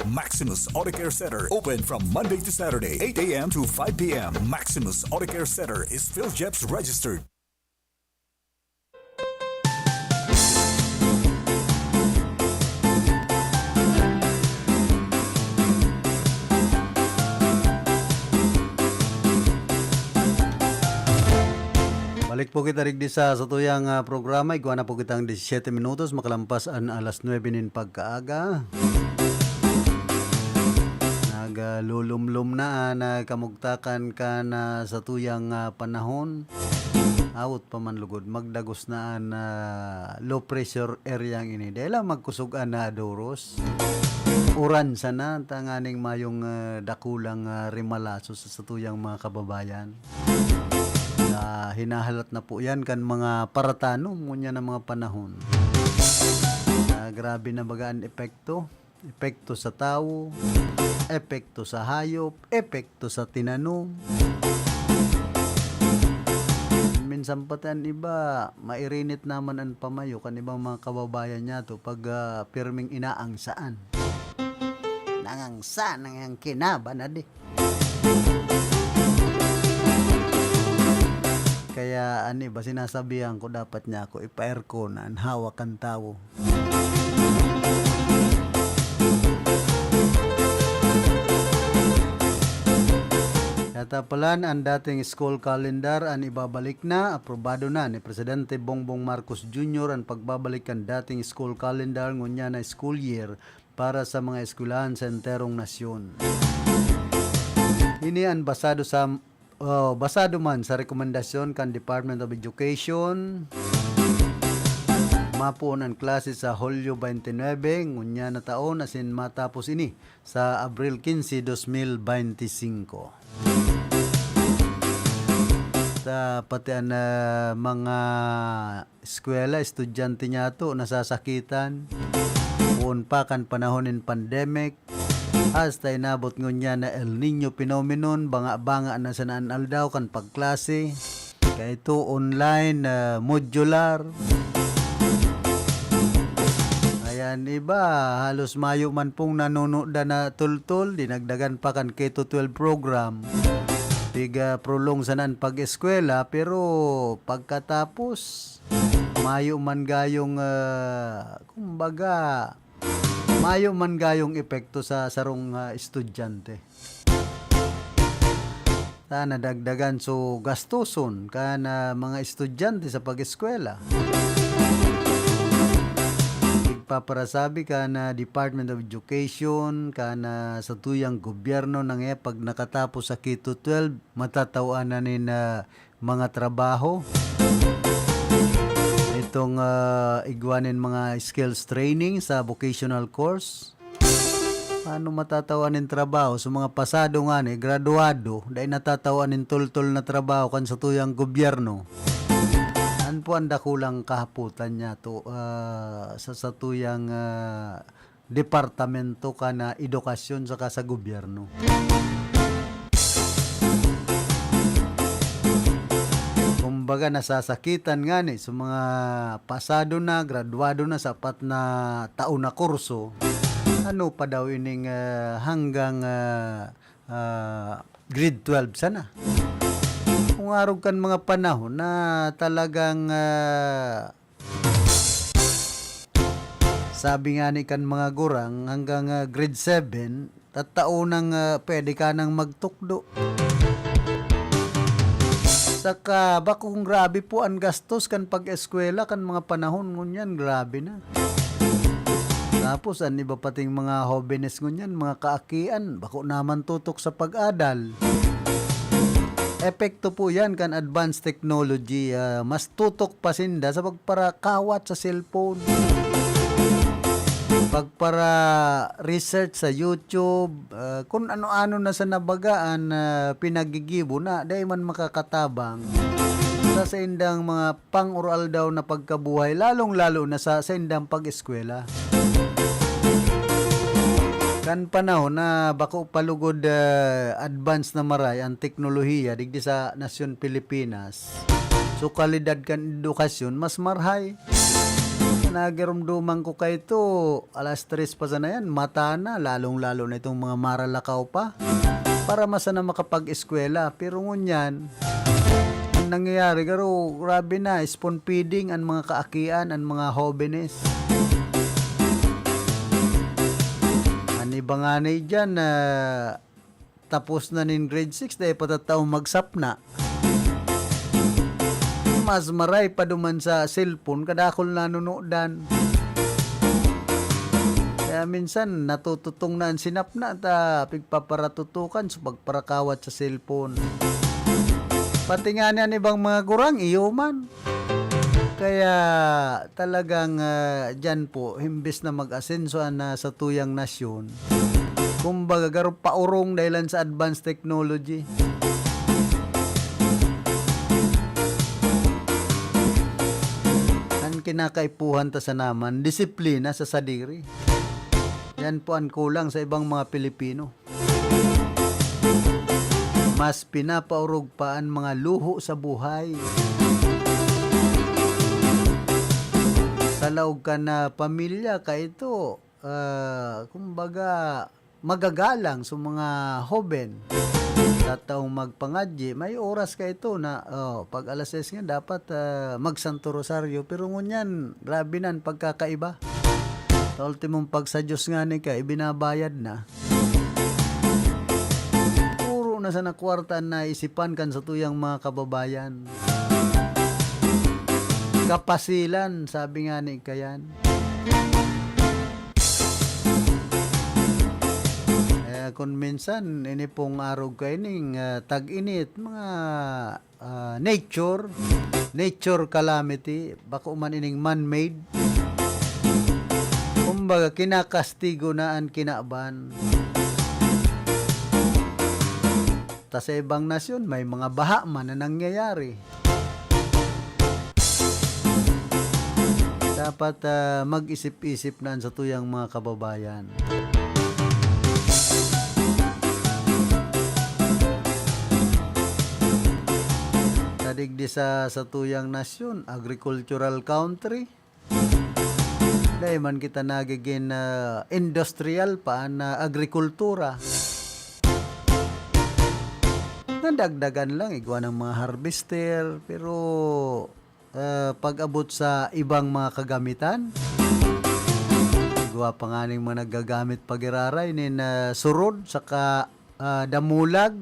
Maximus Auto Care Center, open from Monday to Saturday, eight a m to five p m. Maximus Auto Care Center is PhilGEPS registered. Balik po kita digdi sa satuyang, ah, programa. Igwa na po kitang disisyete minutos, makalampas an alas nuebe nin pagkaaga. Naglulumlom na an, ah, kamugtakan kan, ah, satuyang, ah, panahon. Awot pa man lugod, magdagos na an, ah, low pressure area ini. Dai lang magkusog an, ah, doros. Uran sana, tanganing mayong, ah, dakulang, ah, rimalaso sa satuyang mga kababayan. Na hinahalat na po yan kan mga paratanom, ngunyan na mga panahon. Na grabe na baga an epekto. Epekto sa tawo, epekto sa hayop, epekto sa tinanom. Minsan pati an iba, mairinit naman an pamayo kan ibang mga kababayan niyato pag, ah, pirming inaangsaan. Nangangsa, nangangkinaba na di. Kaya an iba, sinasabihan ko, dapat niya ako ipa-aircon an hawak kan tawo. Katapalan, an dating school calendar an ibabalik na. Aprobado na ni Presidente Bongbong Marcos Junior an pagbabalik kan dating school calendar ngunyan na school year para sa mga eskwelahan sa enterong nasyon. Ini an basado sa, oh, basado man sa rekomendasyon kan Department of Education. Mapoon an klase sa Hulyo twenty-nine, ngunyan na taon, asin matapos ini sa Abril quince, dos mil veinticinco. Ta pati an, ah, mga eskwela, estudyante niyato nasasakitan. Poon pa kan panahon nin pandemic, hasta inabot ngunyan na El Niño phenomenon, banga-banga na sana an aldaw kan pagklase. Kaya ito, online, ah, modular. An iba, halos mayo man pong nanunudan na tultol, dinagdagan pa kan K to twelve program. Piga-prolong sana an pag-eskwela, pero pagkatapos, mayo man gayong, ah, kumbaga, mayo man gayong epekto sa sarong, ah, estudyante. Ta nadagdagan so gastoson kan, ah, mga estudyante sa pag-eskwela. Igpaparasabi kan, ah, Department of Education, kan, ah, satuyang gobyerno na nga pag nakatapos sa K to twelve, matatawan na nin, ah, mga trabaho. Itong, ah, igwa nin mga skills training sa vocational course. Paano matatawan nin trabaho sa mga pasado ngani, graduado, dai natatawan nin tultol na trabaho kan satuyang gobyerno? An po an dakulang kahapotan niya to, ah, sa satuyang, ah, departamento kan edukasyon saka sa gobyerno. Kumbaga, nasasakitan ngani sa mga pasado na, graduado na sa apat na taon na kurso. Ano pa daw ining, ah, hanggang, ah, ah, grade twelve sana? Kung arog kan mga panahon na talagang, ah, sabi ngani kan mga gurang, hanggang, ah, grade seven, tataon nang, ah, pwede ka nang magtukdo. Saka, bakong grabe po an gastos kan pag-eskwela kan mga panahon ngunyan, grabe na. Tapos, an iba pating mga hobenes ngunyan, mga kaakian, bako naman tutok sa pag-adal. Epekto po yan kan advanced technology. Ah, mas tutok pa sinda sa pagparakawat sa cellphone, pagpara-research sa YouTube, ah, kun ano-ano na sa nabagaan na pinagigibo na dai man makakatabang sa saindang mga pang-oroaldaw na pagkabuhay, lalong-lalo na sa saindang pag-eskwela. Kan panahon na bako pa lugod, ah, advance na maray an teknolohiya digdi sa nasyon Pilipinas, so kalidad kan edukasyon mas marhay. Nagirumduman ko kaito, alas tres pa sana yan, mata na, lalong-lalo na itong mga maralakaw pa, para masana makapag-eskwela. Pero ngunyan, ang nangyayari, garo, grabe na, spoon feeding an mga kaakian, an mga hobenes. An iba ngani diyan, ah, tapos na nin grade six, dai pa tataong magsapna. Mas maray pa duman sa cellphone, kadakul nanunudan. Kaya minsan, natututong na an sinapna ta pigpaparatutukan sa pagparakawat sa cellphone. Pati nga ni an ibang mga gurang, iyo man. Kaya talagang, ah, diyan po, imbes na mag-asenso an, ah, satuyang nasyon, kumbaga, garo paorong dahilan sa advanced technology. An kinakaipuhan ta sana man, disiplina sa sadiri. Yan po an kulang sa ibang mga Pilipino. Mas pinapaorog pa an mga luho sa buhay. Sa laog kan, ah, pamilya, kaito, ah, kumbaga, magagalang sa mga hoben. Tataong magpangadyi, may oras kaito na, oh, pag alas sais nga dapat, ah, magsanto rosaryo. Pero ngunyan, grabe na an pagkakaiba. Sa ultimong pagsadyos ngani ka, ibinabayad na. Puro na sana kwarta an naisipan kan satuyang mga kababayan. Kapasilan, sabi ngani kayan. Kaya kun minsan, ini pong arog kaining, ah, tag-init, mga ah, nature, nature calamity, bako man ining man-made. Kumbaga, kinakastigo na an kinaban. Ta sa ibang nasyon, may mga baha man na nangyayari. Dapat, ah, mag-isip-isip na an satuyang mga kababayan. Ta digdi sa satuyang nasyon, agricultural country. Dai man kita nagigin, ah, industrial pa an, ah, agrikultura. Nadagdagan lang igwa ng mga harvester, pero, ah, pag-abot sa ibang mga kagamitan, igwa pa nganing mga naggagamit pa giraray nin, ah, surod saka, ah, damulag.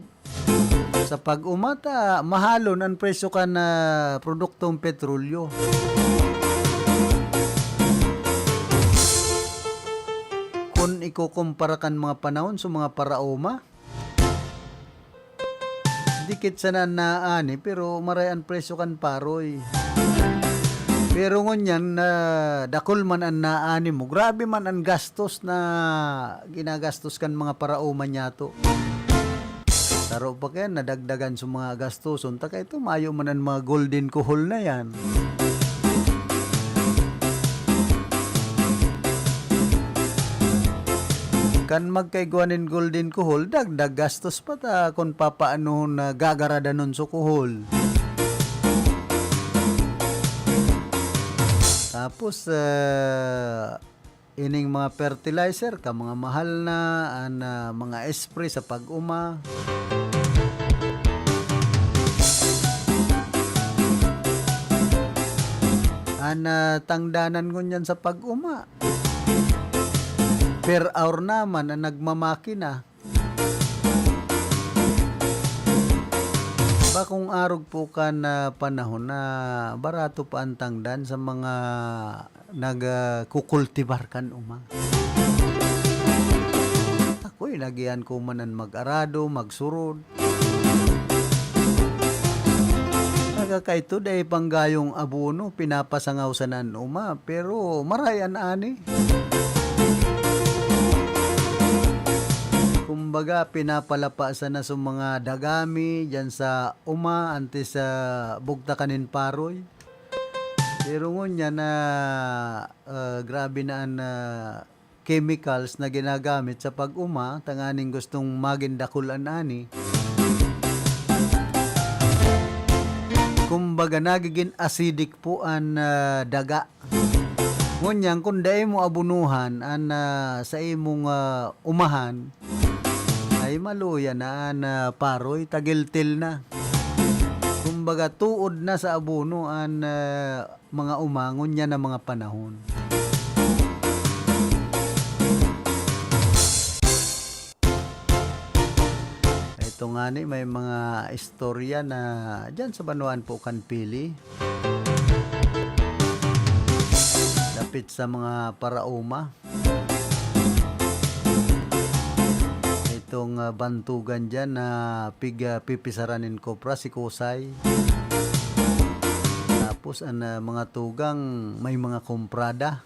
Sa pag-uma ta, mahalon an presyo kan, ah, produktong petrolyo. Kun ikukumpara kan mga panahon sa mga paraoma, dikit sana an naani, pero maray an presyo kan paroy. Pero ngunyan, ah, dakul man an naani mo, grabe man an gastos na ginagastos kan mga paraoma niyato. Saro pa kaya nadagdagan sa mga gastoson, ta kaito mayo man an mga golden kuhol na yan. Kan magkaigwa nin golden kuhol, dagdag gastos pa ta kun papaanohon na gagaradanon sa kuhol. Tapos, ah, ining mga fertilizer ka, mga mahal na, an, ah, mga spray sa pag-uma. An, ah, tangdanan ngunyan sa pag-uma, per hour naman an nagmamakina. Bakong arog po kan, ah, panahon na barato pa an tangdan sa mga nag, ah, kukultibar kan uma. Ako'y nagihan ko man an mag-arado, magsurod. Nagkakaito, dai panggayong abono, pinapasangaw sana an uma, pero maray an ani. Kumbaga, pinapalapa sana sa mga dagami diyan sa uma antes sa bugtakan nin paroy. Pero ngunyan na, ah, grabe na an, ah, chemicals na ginagamit sa pag-uma, tanganing gustong magin dakul an ani. Kumbaga, nagigin acidic po an, ah, daga. Ngunyan, kun dai mo abunuhan an, ah, sa imong, ah, umahan, ay maluya na an, ah, paroy, tagiltil na. Kumbaga, tuod na sa abono an, ah, mga uma ngunyan na mga panahon. Ito ngani, may mga istorya na diyan sa banwaan po kan Pili. Dapit sa mga paraoma. Itong, ah, bantugan diyan na pig-, ah, pipisaran nin kopra, si Kusay. Tapos, an, ah, mga tugang may mga komprada.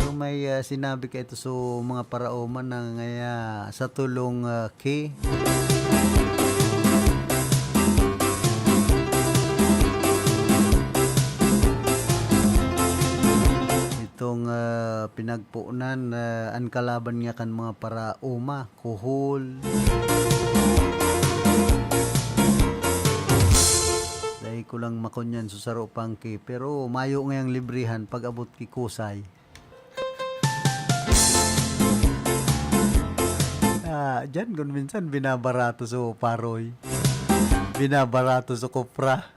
So, may, ah, sinabi ka ito sa mga paraoma na ngaya sa tulong, ah, ki. Itong, ah, pinagpunan, ah, an kalaban niya kan mga paraoma, kuhol. Dai ko lang makunyan sa saro pang ki, pero mayo ngayang librihan pag-abot ki Kusay. Ah, diyan kun minsan binabarato sa paroy. Binabarato sa kopra.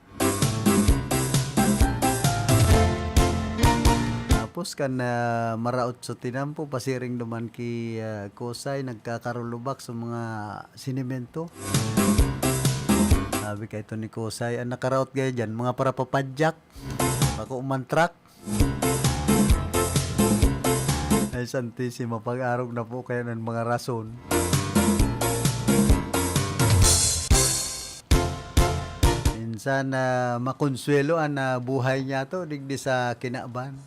Tapos kan, ah, maraot sa tinampo, pasiring duman ki, ah, Kusay, nagkakarulubak sa mga sinimento. Sabi kay ito ni Kusay, "Ang nakaraot gaya dyan, mga parapapadyak, bako man truck." Ay, Santisima, pag-arog na po kaya ng mga rason. Minsan, ah, makonsuelo an, ah, buhay niya to, digdi sa kinaban.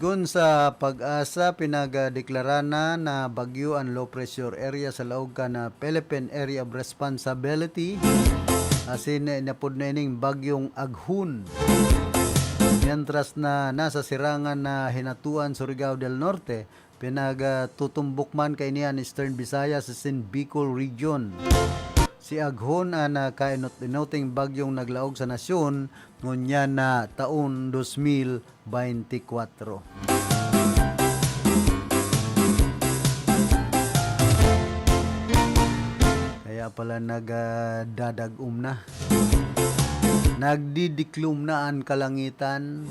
Sigun Sa PAGASA, pinagdeklara na na bagyo an low pressure area sa laog kan, ah, Philippine Area of Responsibility, asin inapod na ining Bagyong Aghon. Mientras na nasa sirangan na hinatuan Surigao del Norte, pinagtutumbok man kaini an Eastern Visayas asin Bicol Region. Si Aghon an, ah, kainot-inoting bagyong naglaog sa nasyon ngunyan na taon dos mil beintikwatro. Kaya pala nag, ah, dadag-om na. Nagdidiklom na an kalangitan.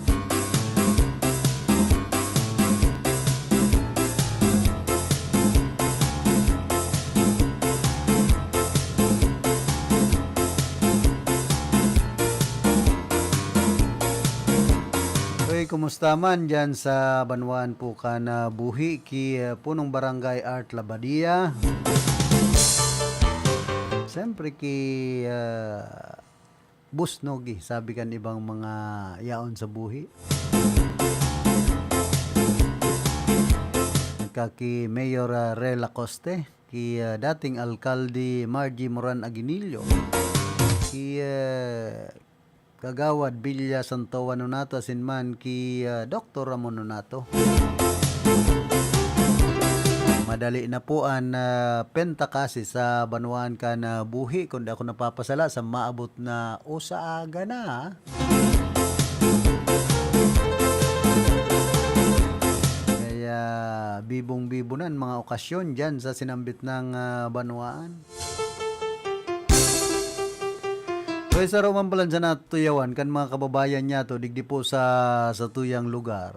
Uy, kumusta man diyan sa banwaan po kan, ah, buhi ki, ah, Punong Barangay Art Labadia? Siyempre ki, ah, Busnog, eh, sabi kan ibang mga yaon sa buhi. Nagka ki Mayor, ah, Rey Lacoste, ki, ah, dating Alkalde Margie Moran Aguinillo, ki, ah, Kagawad Villa Santoa Nonato asin man ki, ah, Doktor Ramon Nonato. Madali na po an, ah, penta kasi sa banwaan kan, ah, buhi, kun di ako napapasala, sa maabot na usa aga na. Kaya bibong-bibo na an mga okasyon diyan sa sinambit nang, ah, banwaan. So, isaro man palan sa natuyawan kan mga kababayan niyato digdi po sa satuyang lugar.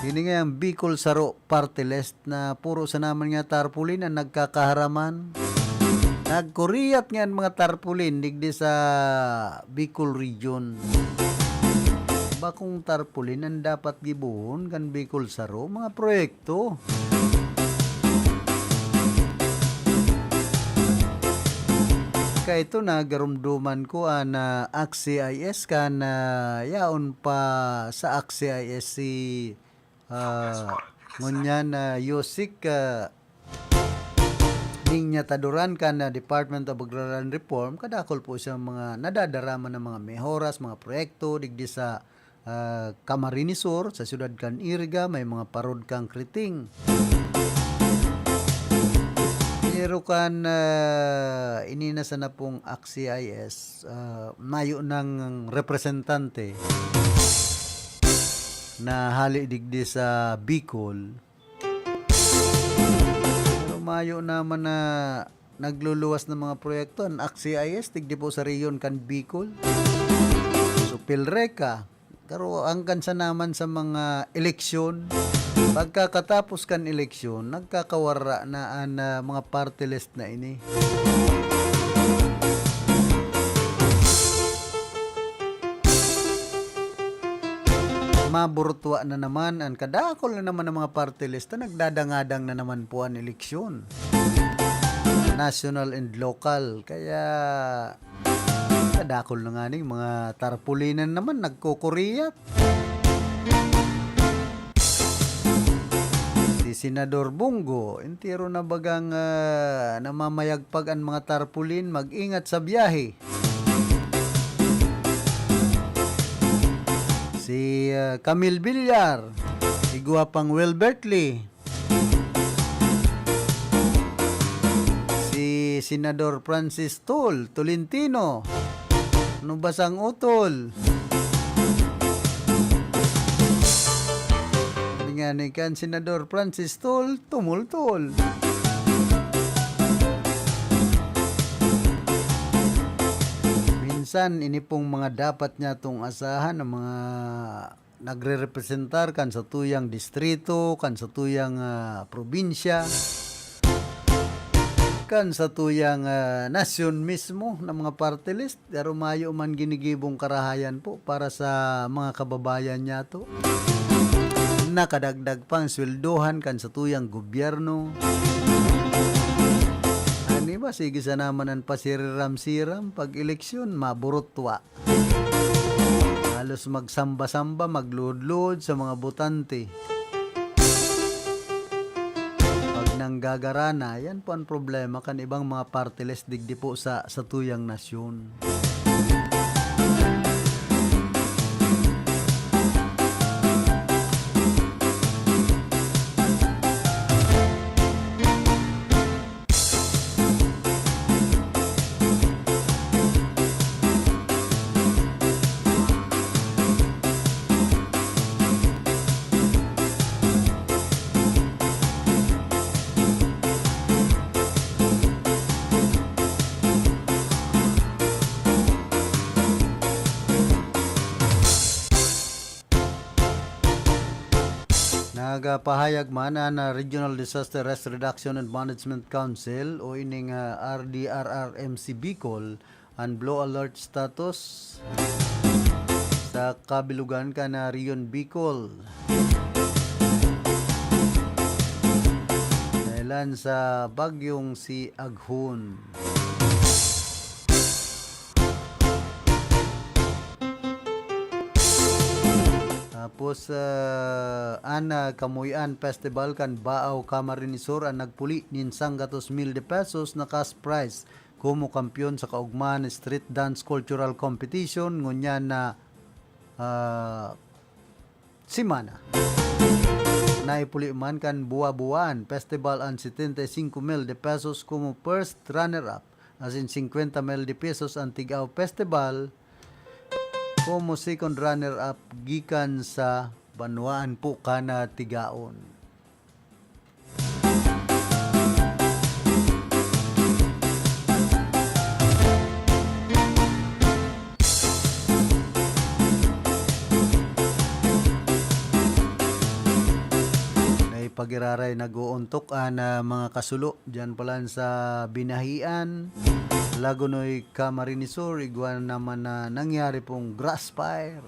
Ini nga yang Bicol Saro Party List na puro sana man nga tarpaulin an nagkakaharaman. Nagkuriyat nga an mga tarpaulin digdi sa Bicol Region. Bakong tarpaulin an dapat gibohon kan Bicol Saro, mga proyekto. Kaito na, garumduman ko an, ah, ACT-CIS kan, ah, yaon pa sa ACT-CIS si, ah, ngunyan na Yusik, ah, Niña Taduran kan, ah, Department of Agrarian Reform. Kadakol po siyang mga nadadarama na mga mehoras, mga proyekto digdi sa ah, Camarines Sur, sa siyudad kan Iriga, may mga parod kang kriting. Pero kan, ah, ini na sana pong ACT-CIS, ah, mayo nang representante na hale digdi sa Bicol. Pero mayo naman na nagluluwas ng mga proyekto, an ACT-CIS, digdi po sa rehiyon kan Bicol. So, PhilReCa, pero hanggang sa naman sa mga eleksyon, pagkakatapos kan eleksyon, nagkakawara na an, ah, mga party list na ini. Maburutwa na naman an kadakol na naman ng mga party list na nagdadangadang na naman po an eleksyon. National and local. Kaya, kadakol na nga ning mga tarpulinan naman, nagkukuriyat. Si Senador Bong Go, entero na bagang, ah, namamayagpag an mga tarpulin, mag-ingat sa biyahe. Si, ah, Camille Villar, si Guwapang Wilbert Lee, si Senador Francis Tol Tolentino, ano ba sang utol? Sabi nga ni kan Senador Francis Tol, tumultol. Minsan, ini pong mga dapat niya tong asahan ng mga nagrerepresentar kan satuyang distrito, kan satuyang, ah, probinsya, kan satuyang, ah, nasyon mismo na mga party list, pero mayo man ginigibong karahayan po para sa mga kababayan niyato. Nakadagdag pang sweldohan kan satuyang gobyerno. Ani ba, sige sana man an pasiriram-siram pag eleksyon, maburutwa. Halos magsamba-samba, magluhod-luhod sa mga botante. Pag nanggagara na, yan po ang problema kan ibang mga party list digdi po sa, sa tuyang nasyon. Nagpahayag man an, ah, Regional Disaster Risk Reduction and Management Council o ining, ah, R D R R M C Bicol an blue alert status sa kabilugan kan, ah, Region Bicol. Dahilan sa bagyong si Aghon. Tapos, ah, an, ah, Kamuy-an Festival kan Baao, Camarines Sur an nagpuli nin sanggatos mil de pesos na cash prize komo kampeon sa kaugmahan na street dance cultural competition ngunyan na, ah, semana. Naipuli man kan Buwa-buwaan Festival an setenta y cinco mil de pesos komo first runner-up, asin singkwenta mil de pesos an Tigaw Festival komo second runner-up gikan sa banwaan po kan Tigaon. Naipagiraray nag-oontok an, ah, mga kasulo diyan palan sa Binahian, Lagonoy, Camarines Sur, igwa naman na nangyari pong grass fire.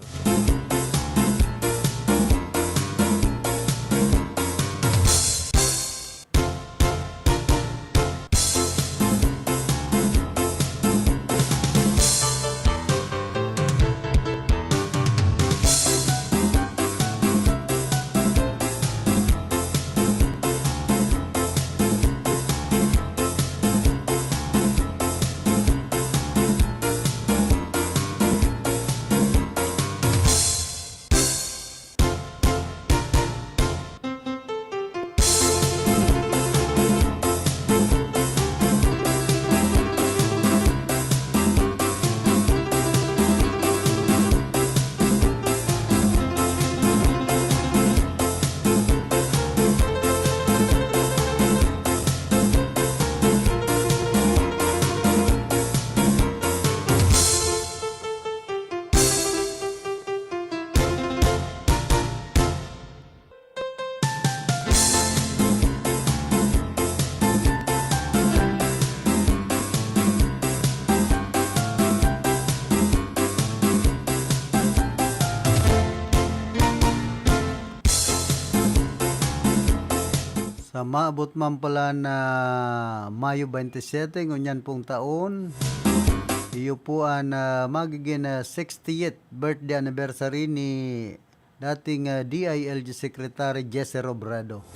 Sa maabot man pala na Mayo twenty-seven, ngunyan pong taon, iyo po an, ah, magigin, ah, sixtieth birthday anniversary ni dating, ah, D I L G Secretary Jesse Robredo.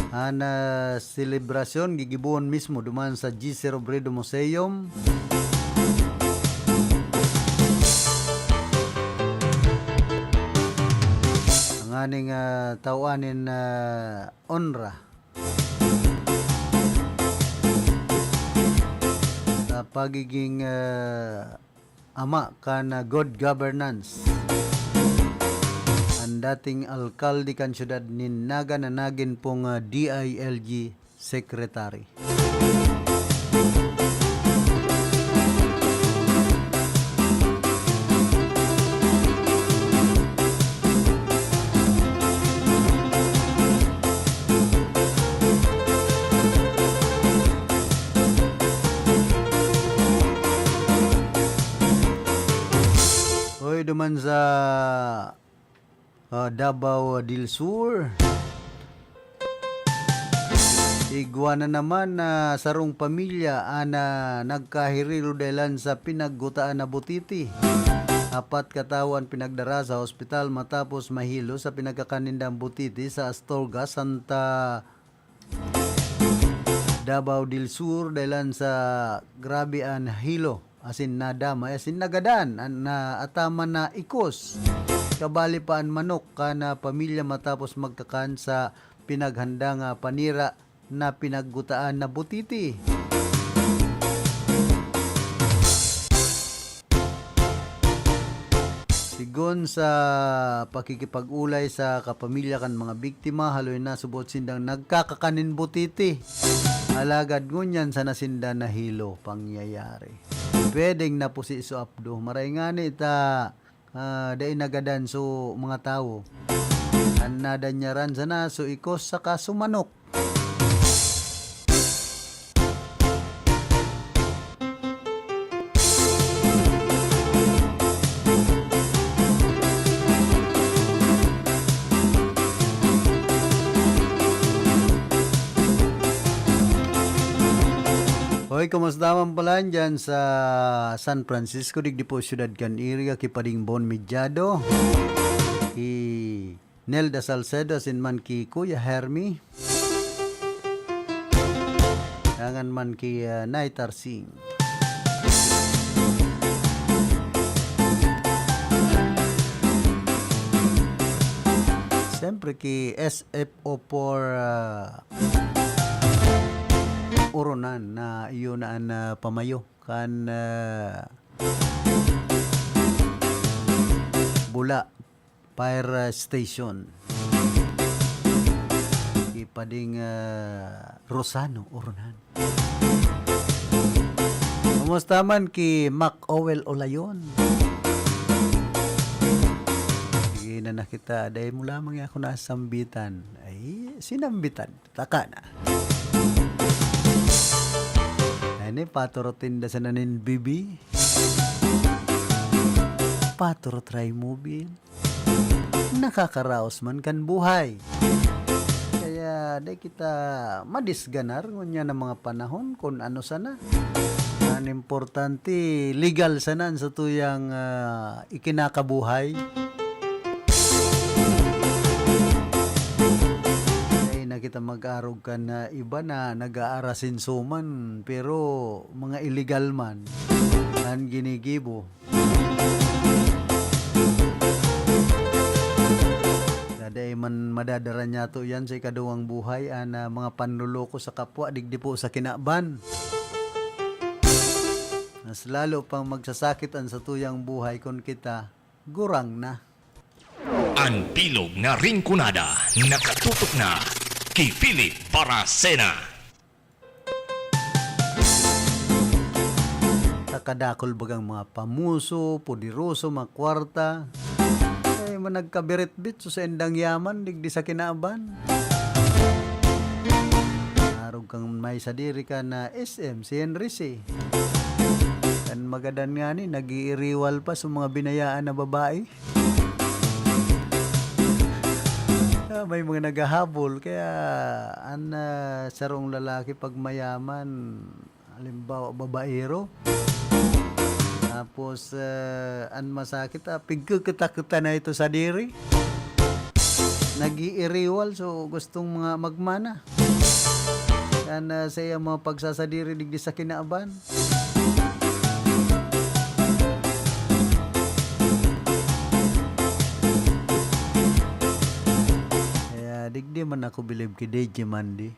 An, ah, selebrasyon gigibohon mismo duman sa Jesse Robredo Museum. Tanganing, ah, tawan nin, ah, onra sa pagiging, ah, ama kan, ah, good governance. An dating alkalde kan siyudad nin Naga na nagin pong, ah, D I L G secretary. Oy, duman sa, ah, Davao del Sur. Igwa na naman na sarong pamilya an, ah, nagkahiriro dahilan sa pinaggutaan na butiti. Apat ka tawo an pinagdara sa ospital matapos mahilo sa pinagkakan nindang butiti sa Astorga, Santa Davao del Sur, dahilan sa grabe an hilo, asin nadamay, asin nagadan an, na ataman na ikos. Kabali pa an manok kan, ah, pamilya matapos magkakan sa pinaghanda nga panira na pinaggutaan na butiti. Sigon sa pakikipag-olay sa kapamilya kan mga biktima, haloy na subot sindang nagkakakan nin butiti. Alagad ngunyan sana sinda nahilo, pangyayari. Pwedeng napusi so apdo. Maray ngani ta, ah, dai nagadan so mga tawo. An nadanyaran sana so ikos saka so manok. Hoy, kumusta man pala dyan sa San Francisco, digdi po siyudad kan Iriga, ki Pading Bon Mediado, ki Nelda Salcedo, asin man ki Kuya Hermie. Dangan man ki, ah, Nay Tarsing. Siyempre ki S F O four, ah, Oronan na iyo na an, ah, pamayo kan, ah, Bula Fire Station. Ki Pading, ah, Rosano Oronan. Kumusta man ki Mac Owel Olayon? Sige na, nakita. Dai mo lamang ako nasambitan. Ay, sinambitan. Taka na. Ay, ni, paturot tinda sa nanin bibi. Paturot ray movie. Nakakaraos man kan buhay. Kaya di kita madisganar ngunyan na mga panahon kun ano sana. An importante, legal sana an satuyang, ah, ikinakabuhay. Ay, na kita mag-arog kan, ah, iba na nag-aarasinso man, pero mga iligal man an ginigibo. Dai man madadara niyato yan sa ikaduwang buhay, an, ah, mga panloloko sa kapwa, digdi po sa kinaban. Mas lalo pang magsasakit an satuyang buhay kun kita gurang na. An bilog na Rinconada, nakatutok na ki Philip Baracena. Kakadakul bagang mga pamuso, poderoso, mga kwarta. Ay, man nagkabirit-bit so saindang yaman, digdi sa kinaban. Arog kang may sadiri ka na S M, si Henry C. Kan magadan ngani, nag-iiriwal pa sa mga binayaan na babae. Ah, may mga naghahabol, kaya an, ah, sarong lalaki pag mayaman, halimbawa, babaero, tapos, ah, an masakit, ah, pigkukita-kita na ito sa diri. Nag-iiriwal, so gustong mga magmana. Yan, ah, sa iyang mga pagsasadiri digdi sa kinaban. Kaya digdi man ako bilib ki D J Mandy.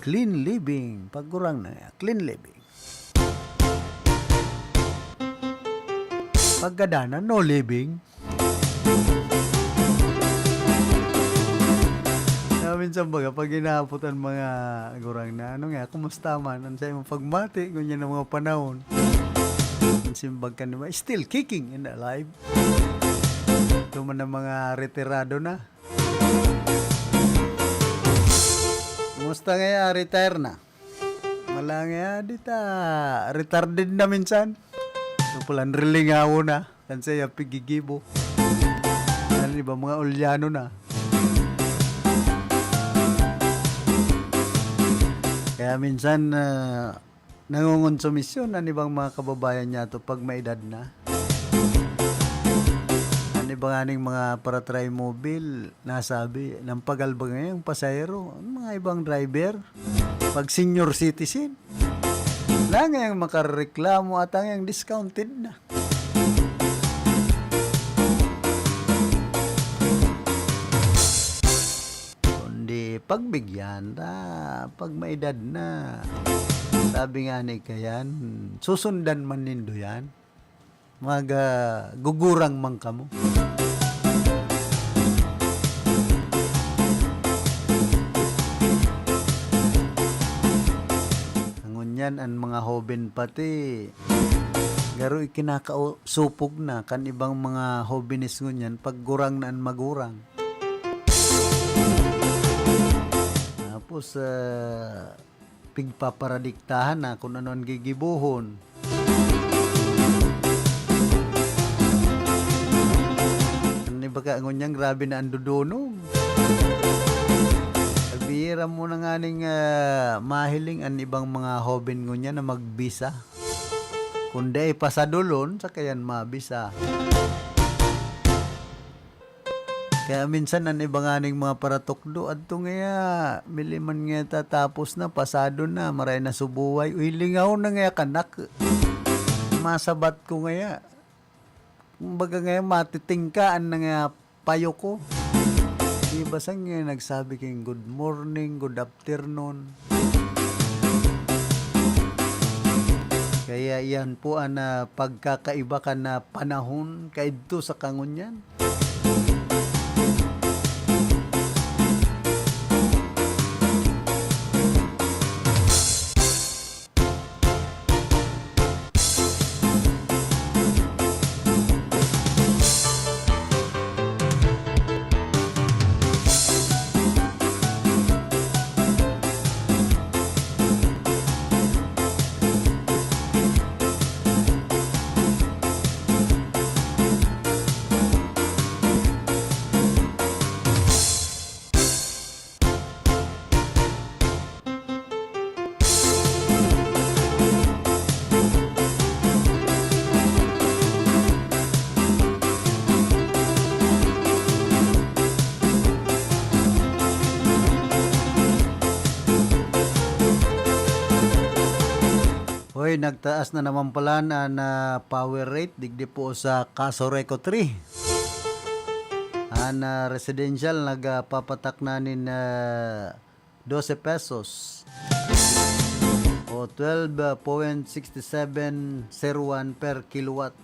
Clean living. Pagkurang na nga, clean living. Pagkadanan, no living. Kaya minsan baga, pag inaapot an mga gurang na, "Ano nga, kumusta man?" An sa imong pagmati, ngunyan ang mga panahon. An simbag ka naman, "Still kicking and alive." Ito man ang mga retirado na. Kumusta ngayon? Retire na. Wala nga, di ta, retarded na minsan. So, palan rilingawo na. Kan saya pigigibo. Ano, di ba, mga ulyano na. Kaya minsan, ah, nangongonsumisyon an ibang mga kababayan niyato pag may edad na. An iba nganing mga para-trimobile, nasabi, nampagal ba ngayang pasahero? An mga ibang driver, pag senior citizen, na ngayang makareklamo at ngayang discounted na. Kundi pagbigyan ta, pag may edad na. Sabi nga ni Kayan, "Susundan man nindo yan. Mag, ah, gugurang man kamo." Ngunyan, an mga hoben pati, garo ikinakao-, supog na kan ibang mga hobenes ngunyan pag gurang na an magurang. Tapos, ah, pigpaparadiktahan na kun ano an gigibohon. An iba ka, ngunyan grabe na an dodonong. Bihira mo na nganing, ah, mahiling an ibang mga hoben ngunyan na magbisa. Kun dai pasadulon, saka yan mabisa. Kaya minsan an iba nganing mga paratukdo, adto ngaya, mili man ngaya ta tapos na, pasado na, maray na subuhay. Uy, lingaw na ngaya kanak. Masabat ko ngaya. Kumbaga ngaya, matitingkaan na ngaya payo ko. Iba sa ngaya nagsabi king good morning, good afternoon. Kaya iyan po an, ah, pagkakaiba kan, ah, panahon kaidto sa kangunyan. Hoy, nagtaas na naman pala an, ah, power rate digdi po sa Casureco three. An, ah, residential nagpapatak na nin, ah, dose pesos o twelve point six seven zero one per kilowatt.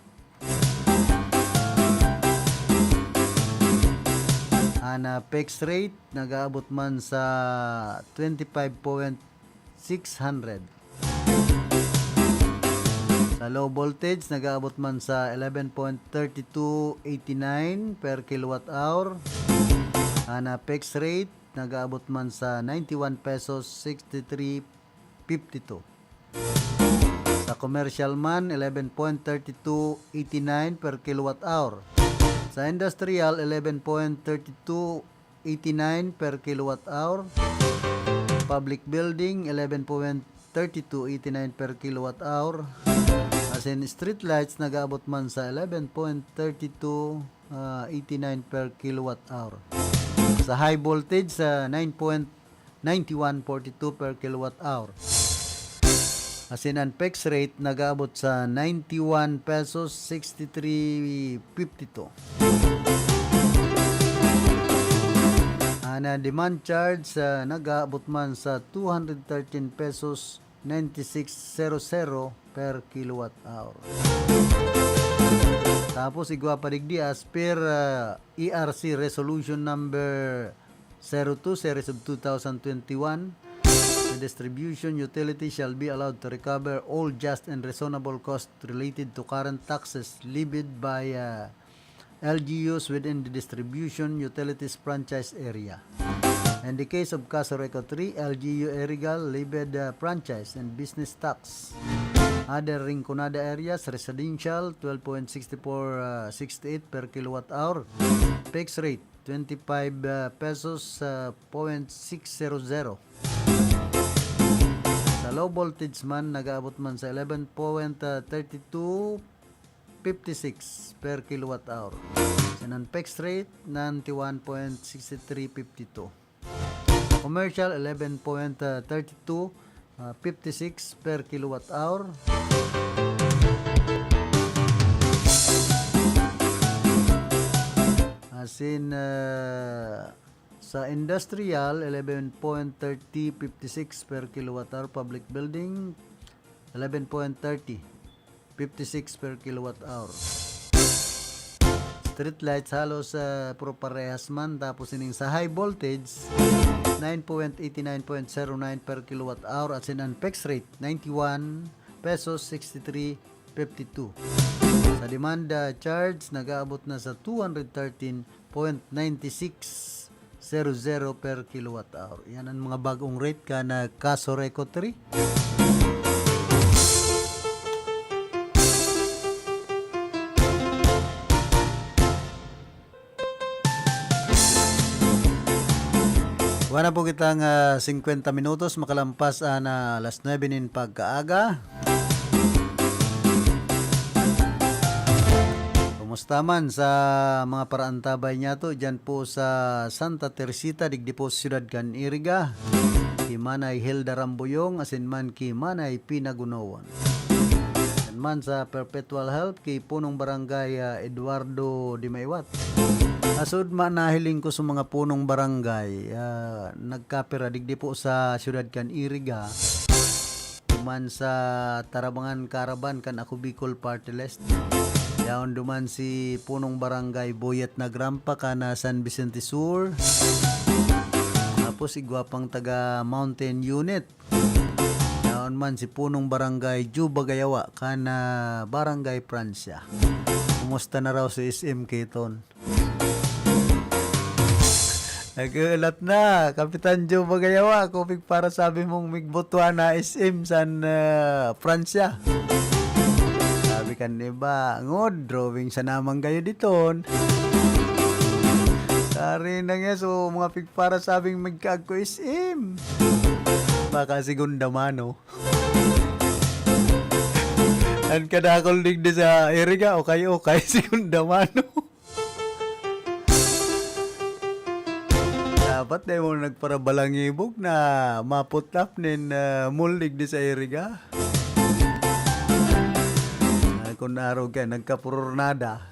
An, ah, fixed rate nag-aabot man sa twenty-five point six hundred. Sa low voltage, nag-aabot man sa eleven point thirty two eighty nine per kilowatt hour. An, ah, fixed rate, nag-aabot man sa ninety one pesos sixty three fifty two. Sa commercial man, eleven point thirty two eighty nine per kilowatt hour. Sa industrial, eleven point thirty two eighty nine per kilowatt hour. Public building, eleven point thirty two eighty nine per kilowatt hour. As in, street lights, nag-aabot man sa eleven point thirty two, ah, eighty nine per kilowatt hour. Sa high voltage, sa nine point nine one forty two per kilowatt hour. As in, an fixed rate nag-aabot sa ninety one pesos sixty three fifty two. An, ah, demand charge, ah, nag-aabot man sa two hundred thirteen pesos ninety six zero zero per kilowatt hour. Tapos igwa pa digdi as per, ah, E R C Resolution Number zero two, Series of two thousand twenty-one, the distribution utility shall be allowed to recover all just and reasonable costs related to current taxes levied by, uh, L G Us within the distribution utilities franchise area. In the case of Casureco three, L G U Erigal levied, uh, franchise and business tax. Other Rinconada areas, residential, twelve point six four, uh, six eight per kilowatt hour. Fixed rate, twenty-five, uh, pesos, uh, point six zero zero. Sa low voltage man, nag-aabot man sa eleven point thirty two fifty six per kilowatt hour. Sa non-PEX rate, ninety one point six three fifty two. Commercial, eleven point thirty two fifty six per kilowatt hour. Asin, ah, sa industrial, eleven point thirty fifty six per kilowatt hour. Public building, eleven point thirty fifty six per kilowatt hour. Street lights halos, ah, puro parehas man. Tapos ining sa high voltage, nine point eighty nine point zero nine per kilowatt hour. Asin an PEX rate, ninety one pesos sixty three fifty two. Sa demanda charge, nag-aabot na sa two hundred thirteen point nine six zero zero per kilowatt hour. Yan ang mga bagong rate kan Kaso Reco three. Wala po kitang, ah, singkwenta minutos makalampas an, ah, alas nuebe nin pagkaaga. Kumusta man sa mga paraantabay niyato diyan po sa Santa Teresita, digdi po sa siyudad kan Iriga? Ki Manay Hilda Rambuyong, asin man ki Manay Pinagunawan. Yan man sa Perpetual Help ki Punong Barangay, ah, Eduardo Dimaiwat. Asud man nahiling ko sa mga punong barangay, ah, nagkapira digdi po sa siyudad kan Iriga. Duman sa Tarabangan Caravan kan Ako Bicol Party List. Yaon duman si Punong Barangay Boyet Nagrampa kan, ah, San Vicente Sur. Tapos igwa pang taga Mountain Unit. Yaon man si Punong Barangay Joe Bagayawa kan, ah, Barangay Francia. Kumusta na raw si S M Kiton? Nag-uulat na, Kapitan Joe Bagayawa, kupig para sabi mong migbotohan na S M san, ah, Francia. Sabi kan iba, "Ngod, drawing sa namang gayo diton." Sari na nga, so, mga pigpara sabing magkaag ko S M. Baka segunda mano. An kadakol digdi sa Iriga, okay, okay, segunda mano. Dapat dai mo nagparabalangibog na maputlap nin, ah, mall digdi sa Iriga. Ah, kun arog ka, nagkapururnada.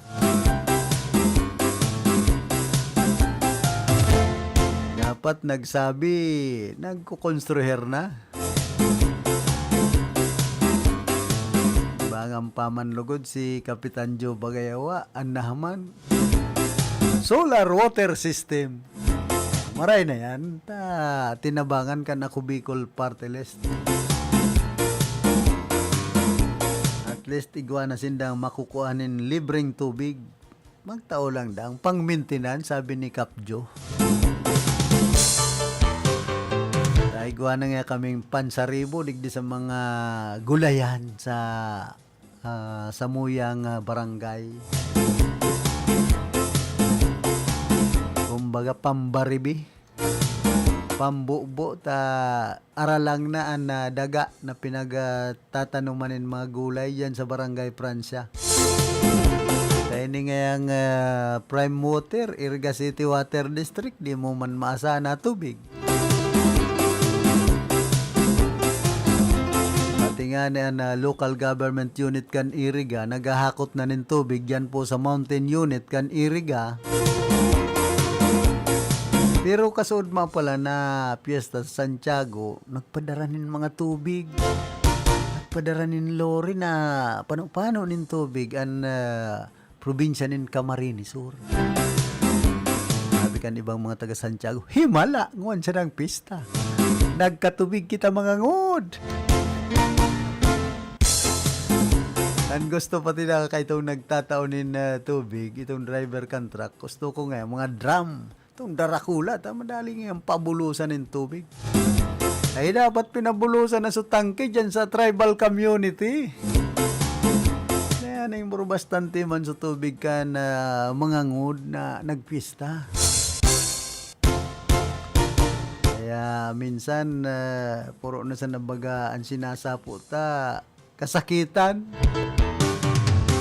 Dapat nagsabi, nagkukonstruher na. Bangang pamanlugod si Kapitan Joe Bagayawa, an nahaman. Solar water system. Maray na yan. Ta, tinabangan kan Ako Bicol Party List. At least, igwa na sindang makukuha nin libreng tubig. Magtao lang dang pang-maintenance, sabi ni Kap Jo. Ta, igwa na nga kaming pansaribo digdi sa mga gulayan sa, ah, samuyang, ah, barangay. Kumbaga, pambaribi, pambubo, ta aralang na an, ah, daga na pinagtatanoman nin mga gulay diyan sa Barangay Francia. Kaya ini ngayang, ah, Prime Water, Iriga City Water District, di mo man maasahan na tubig. Pati nga ni an, ah, local government unit kan Iriga, naghahakot na nin tubig diyan po sa mountain unit kan Iriga. Pero kasuod man pala na piyesta sa Santiago, nagpadara nin mga tubig. Nagpadara nin lorry na pano-pano nin tubig an, ah, probinsya nin Camarines Sur. Sabi kan ibang mga taga Santiago, "Himala, nguan siya ng pista. Nagkatubig kita, mga ngod." Ang gusto pati na kaitong nagtatao nin, ah, tubig, itong driver kan truck, gusto ko nga, mga drum. Itong darakula, ta madali ngayang pabulusan nin tubig. Ay, dapat pinabulusan na sa tangke dyan sa tribal community. Kaya ning puro bastante man sa tubig kan mga ngod na nagpista. Kaya minsan, ah, puro na sa nabaga an sinasapo ta, kasakitan.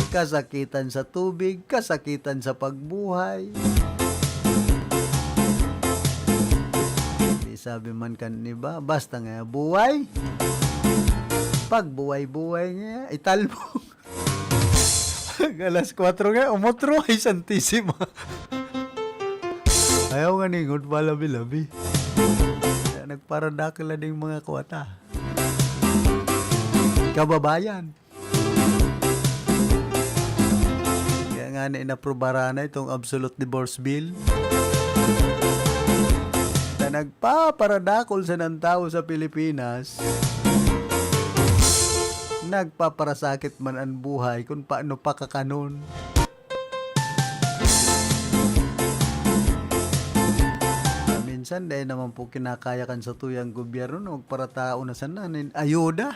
Kasakitan sa tubig, kasakitan sa pagbuhay. Di sabi man kan iba, basta nga buhay. Pagbuhay-buhay nga, italbong. Alas kwatro nga, umotro, ay santisima. Ayaw nga ningon, palabi-labi. Kaya nagparadakil na ding mga kwata. Kababayan. Kaya nga na inaprobara na itong absolute divorce bill na nagpaparadakol sa nang tawo sa Pilipinas, nagpaparasakit man an buhay kung paano pakakanon. Minsan, dai naman po kinakaya kan satuyang gobyerno na magparatao na sana nin ayuda.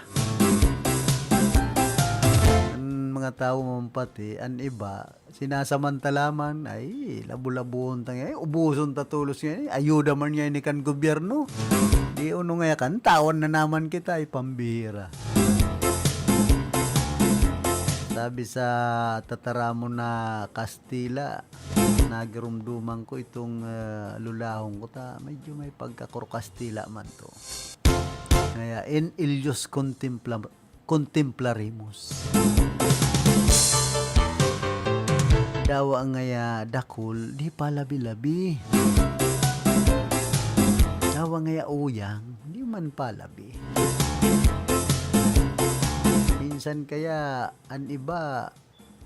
An mga tawo man pati, an iba, sinasamantala man, ay, labo-labuhon ta nga, ay, ubuson ta tolos nga, ay, ayuda man nga ini kan gobyerno. Di ono nga yakan, tawan na naman kita, ay, pambihira. Sabi sa tataramon na Kastila, nagirumduman ko itong, ah, lulahon ko ta, medyo may pagka-Kastila man to. Kaya, "En ellos contempla-, contemplarimus." Dawa ngaya dakul, di palabi-labi. Dawa ngaya uyang, di man palabi. Minsan kaya an iba,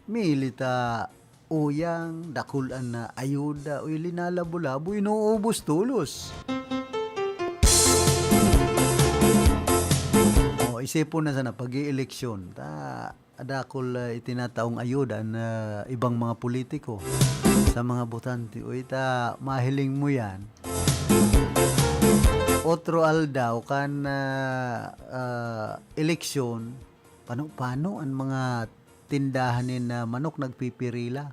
mili ta uyang, dakul an ayuda, o linalabo-labo, inuubos tolos. O, isipon na sana, pag-ieleksyon, ta, dakul, ah, itinataong ayuda an, ah, ibang mga politiko sa mga botante. Uy, ta, mahiling mo yan. Otro aldaw kan, ah, ah, eleksyon, pano-pano an mga tindahan nin, ah, manok nagpipirila.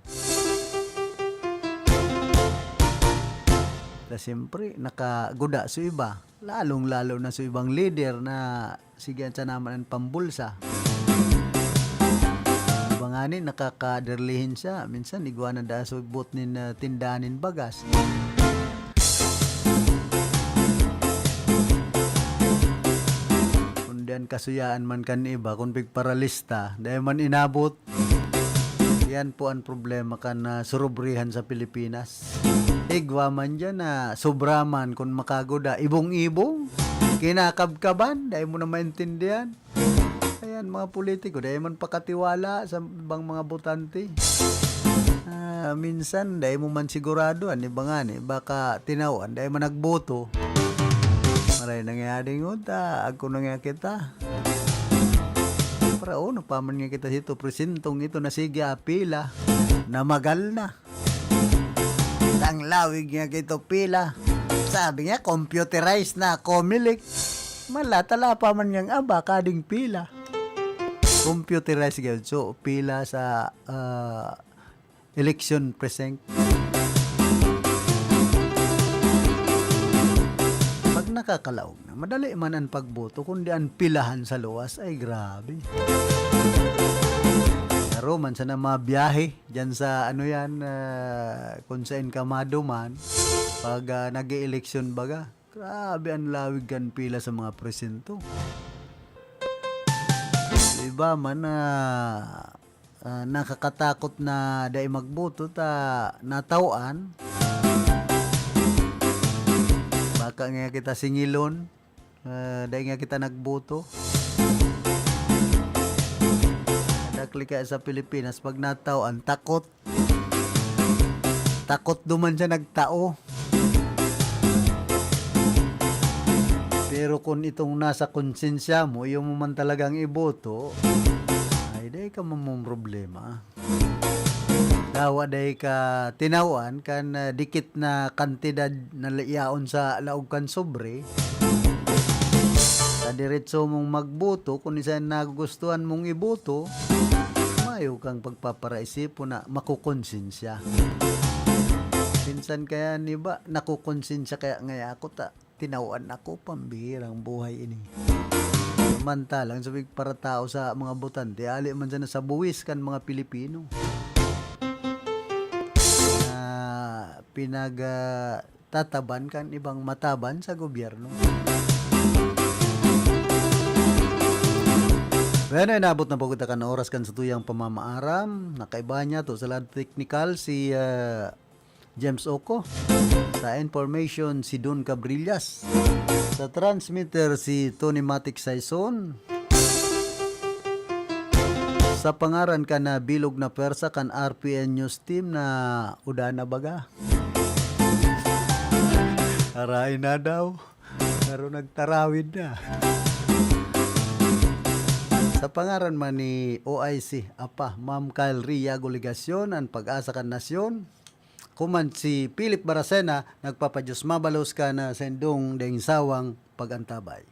Ta siyempre, nakaguda so iba. Lalong-lalo na so ibang lider na sige, ansa naman an pambulsa. Iba ngani, nakakaderlihin siya. Minsan, igwa na daa so boot nin, ah, tindahan nin bagas. Kundi an kasuyaan man kan iba, kun pigparalista, dai man inabot. Yan po an problema kan, ah, surubrihan sa Pilipinas. Igwa man diyan na sobra man, kun makaguda, ibong-ibong, kinakabkaban, dai mo na maintindihan. Ayan, mga politiko, dai man pakatiwala sa ibang mga botante. Ah, minsan, dai mo man sigurado, an iba ngani, baka tinawan, dai man nagboto. Maray na nga, dingon ta, agko na nga kita. Para, oh, napaman nga kita sito, presentong ito na sige, ah, pila. Namagal na. Ang lawig nga kito pila. Sabi niya, computerized na, Comelec. Malatala pa man niyang aba, kading pila. Computerized gyud. So, pila sa, ah, election precinct. Pag nakakalaog na, madali man ang pagboto, kundi ang pilahan sa luwas, ay grabe. Naro man sana mabiyahe. Diyan sa ano yan, ah, kung saan ka maduman, pag, ah, nag-e-eleksyon baga. Grabe ang lawig kan pila sa mga presinto. Iba man na, ah, nakakatakot na dai magboto ta natawan. Baka nga kita singilon. Ah, dai nga kita nagboto. Dakli kaya sa Pilipinas, pag nataw, ang takot. Takot duman siya nagtao. Pero kung itong nasa konsensya mo, iyo mo man talagang iboto, ay, dai ka mamumroblema. Dawa dai ka tinawan kan, ah, dikit na kantidad na li-, yaon sa laog kan sobre. Sa diretso mong magboto, kung isa ang nagugustuhan mong iboto, mayo kang pagpaparaisipon na makukonsensya. Minsan kaya, ni ba, nakukonsensya kaya ngaya ako ta Tinawan ako, pambihirang buhay ini. Samantalang sa pigparatao sa mga botante, ali man sana sa buwis kan mga Pilipino. Na pinag, ah, tataban kan ibang mataban sa gobyerno. Bueno, inabot na po kita kan oras kan satuyang pamamaaram. Nakaiba niya to sa lado teknikal si, ah, James Oco. Sa information, si Don Cabrillas. Sa transmitter, si Tony Matic Saison. Sa pangaran kan bilog na pwersa kan R P N News Team na uda na baga. Aray na daw. Pero nagtarawid na. Sa pangaran man ni O I C, Apa, Ma'am Kyle Ria Golegacion, an Pag-asa kan Nasyon. Kuman si Philip Baracena, nagpapadiyos mabalos kan saindong daing sawang pag-antabay.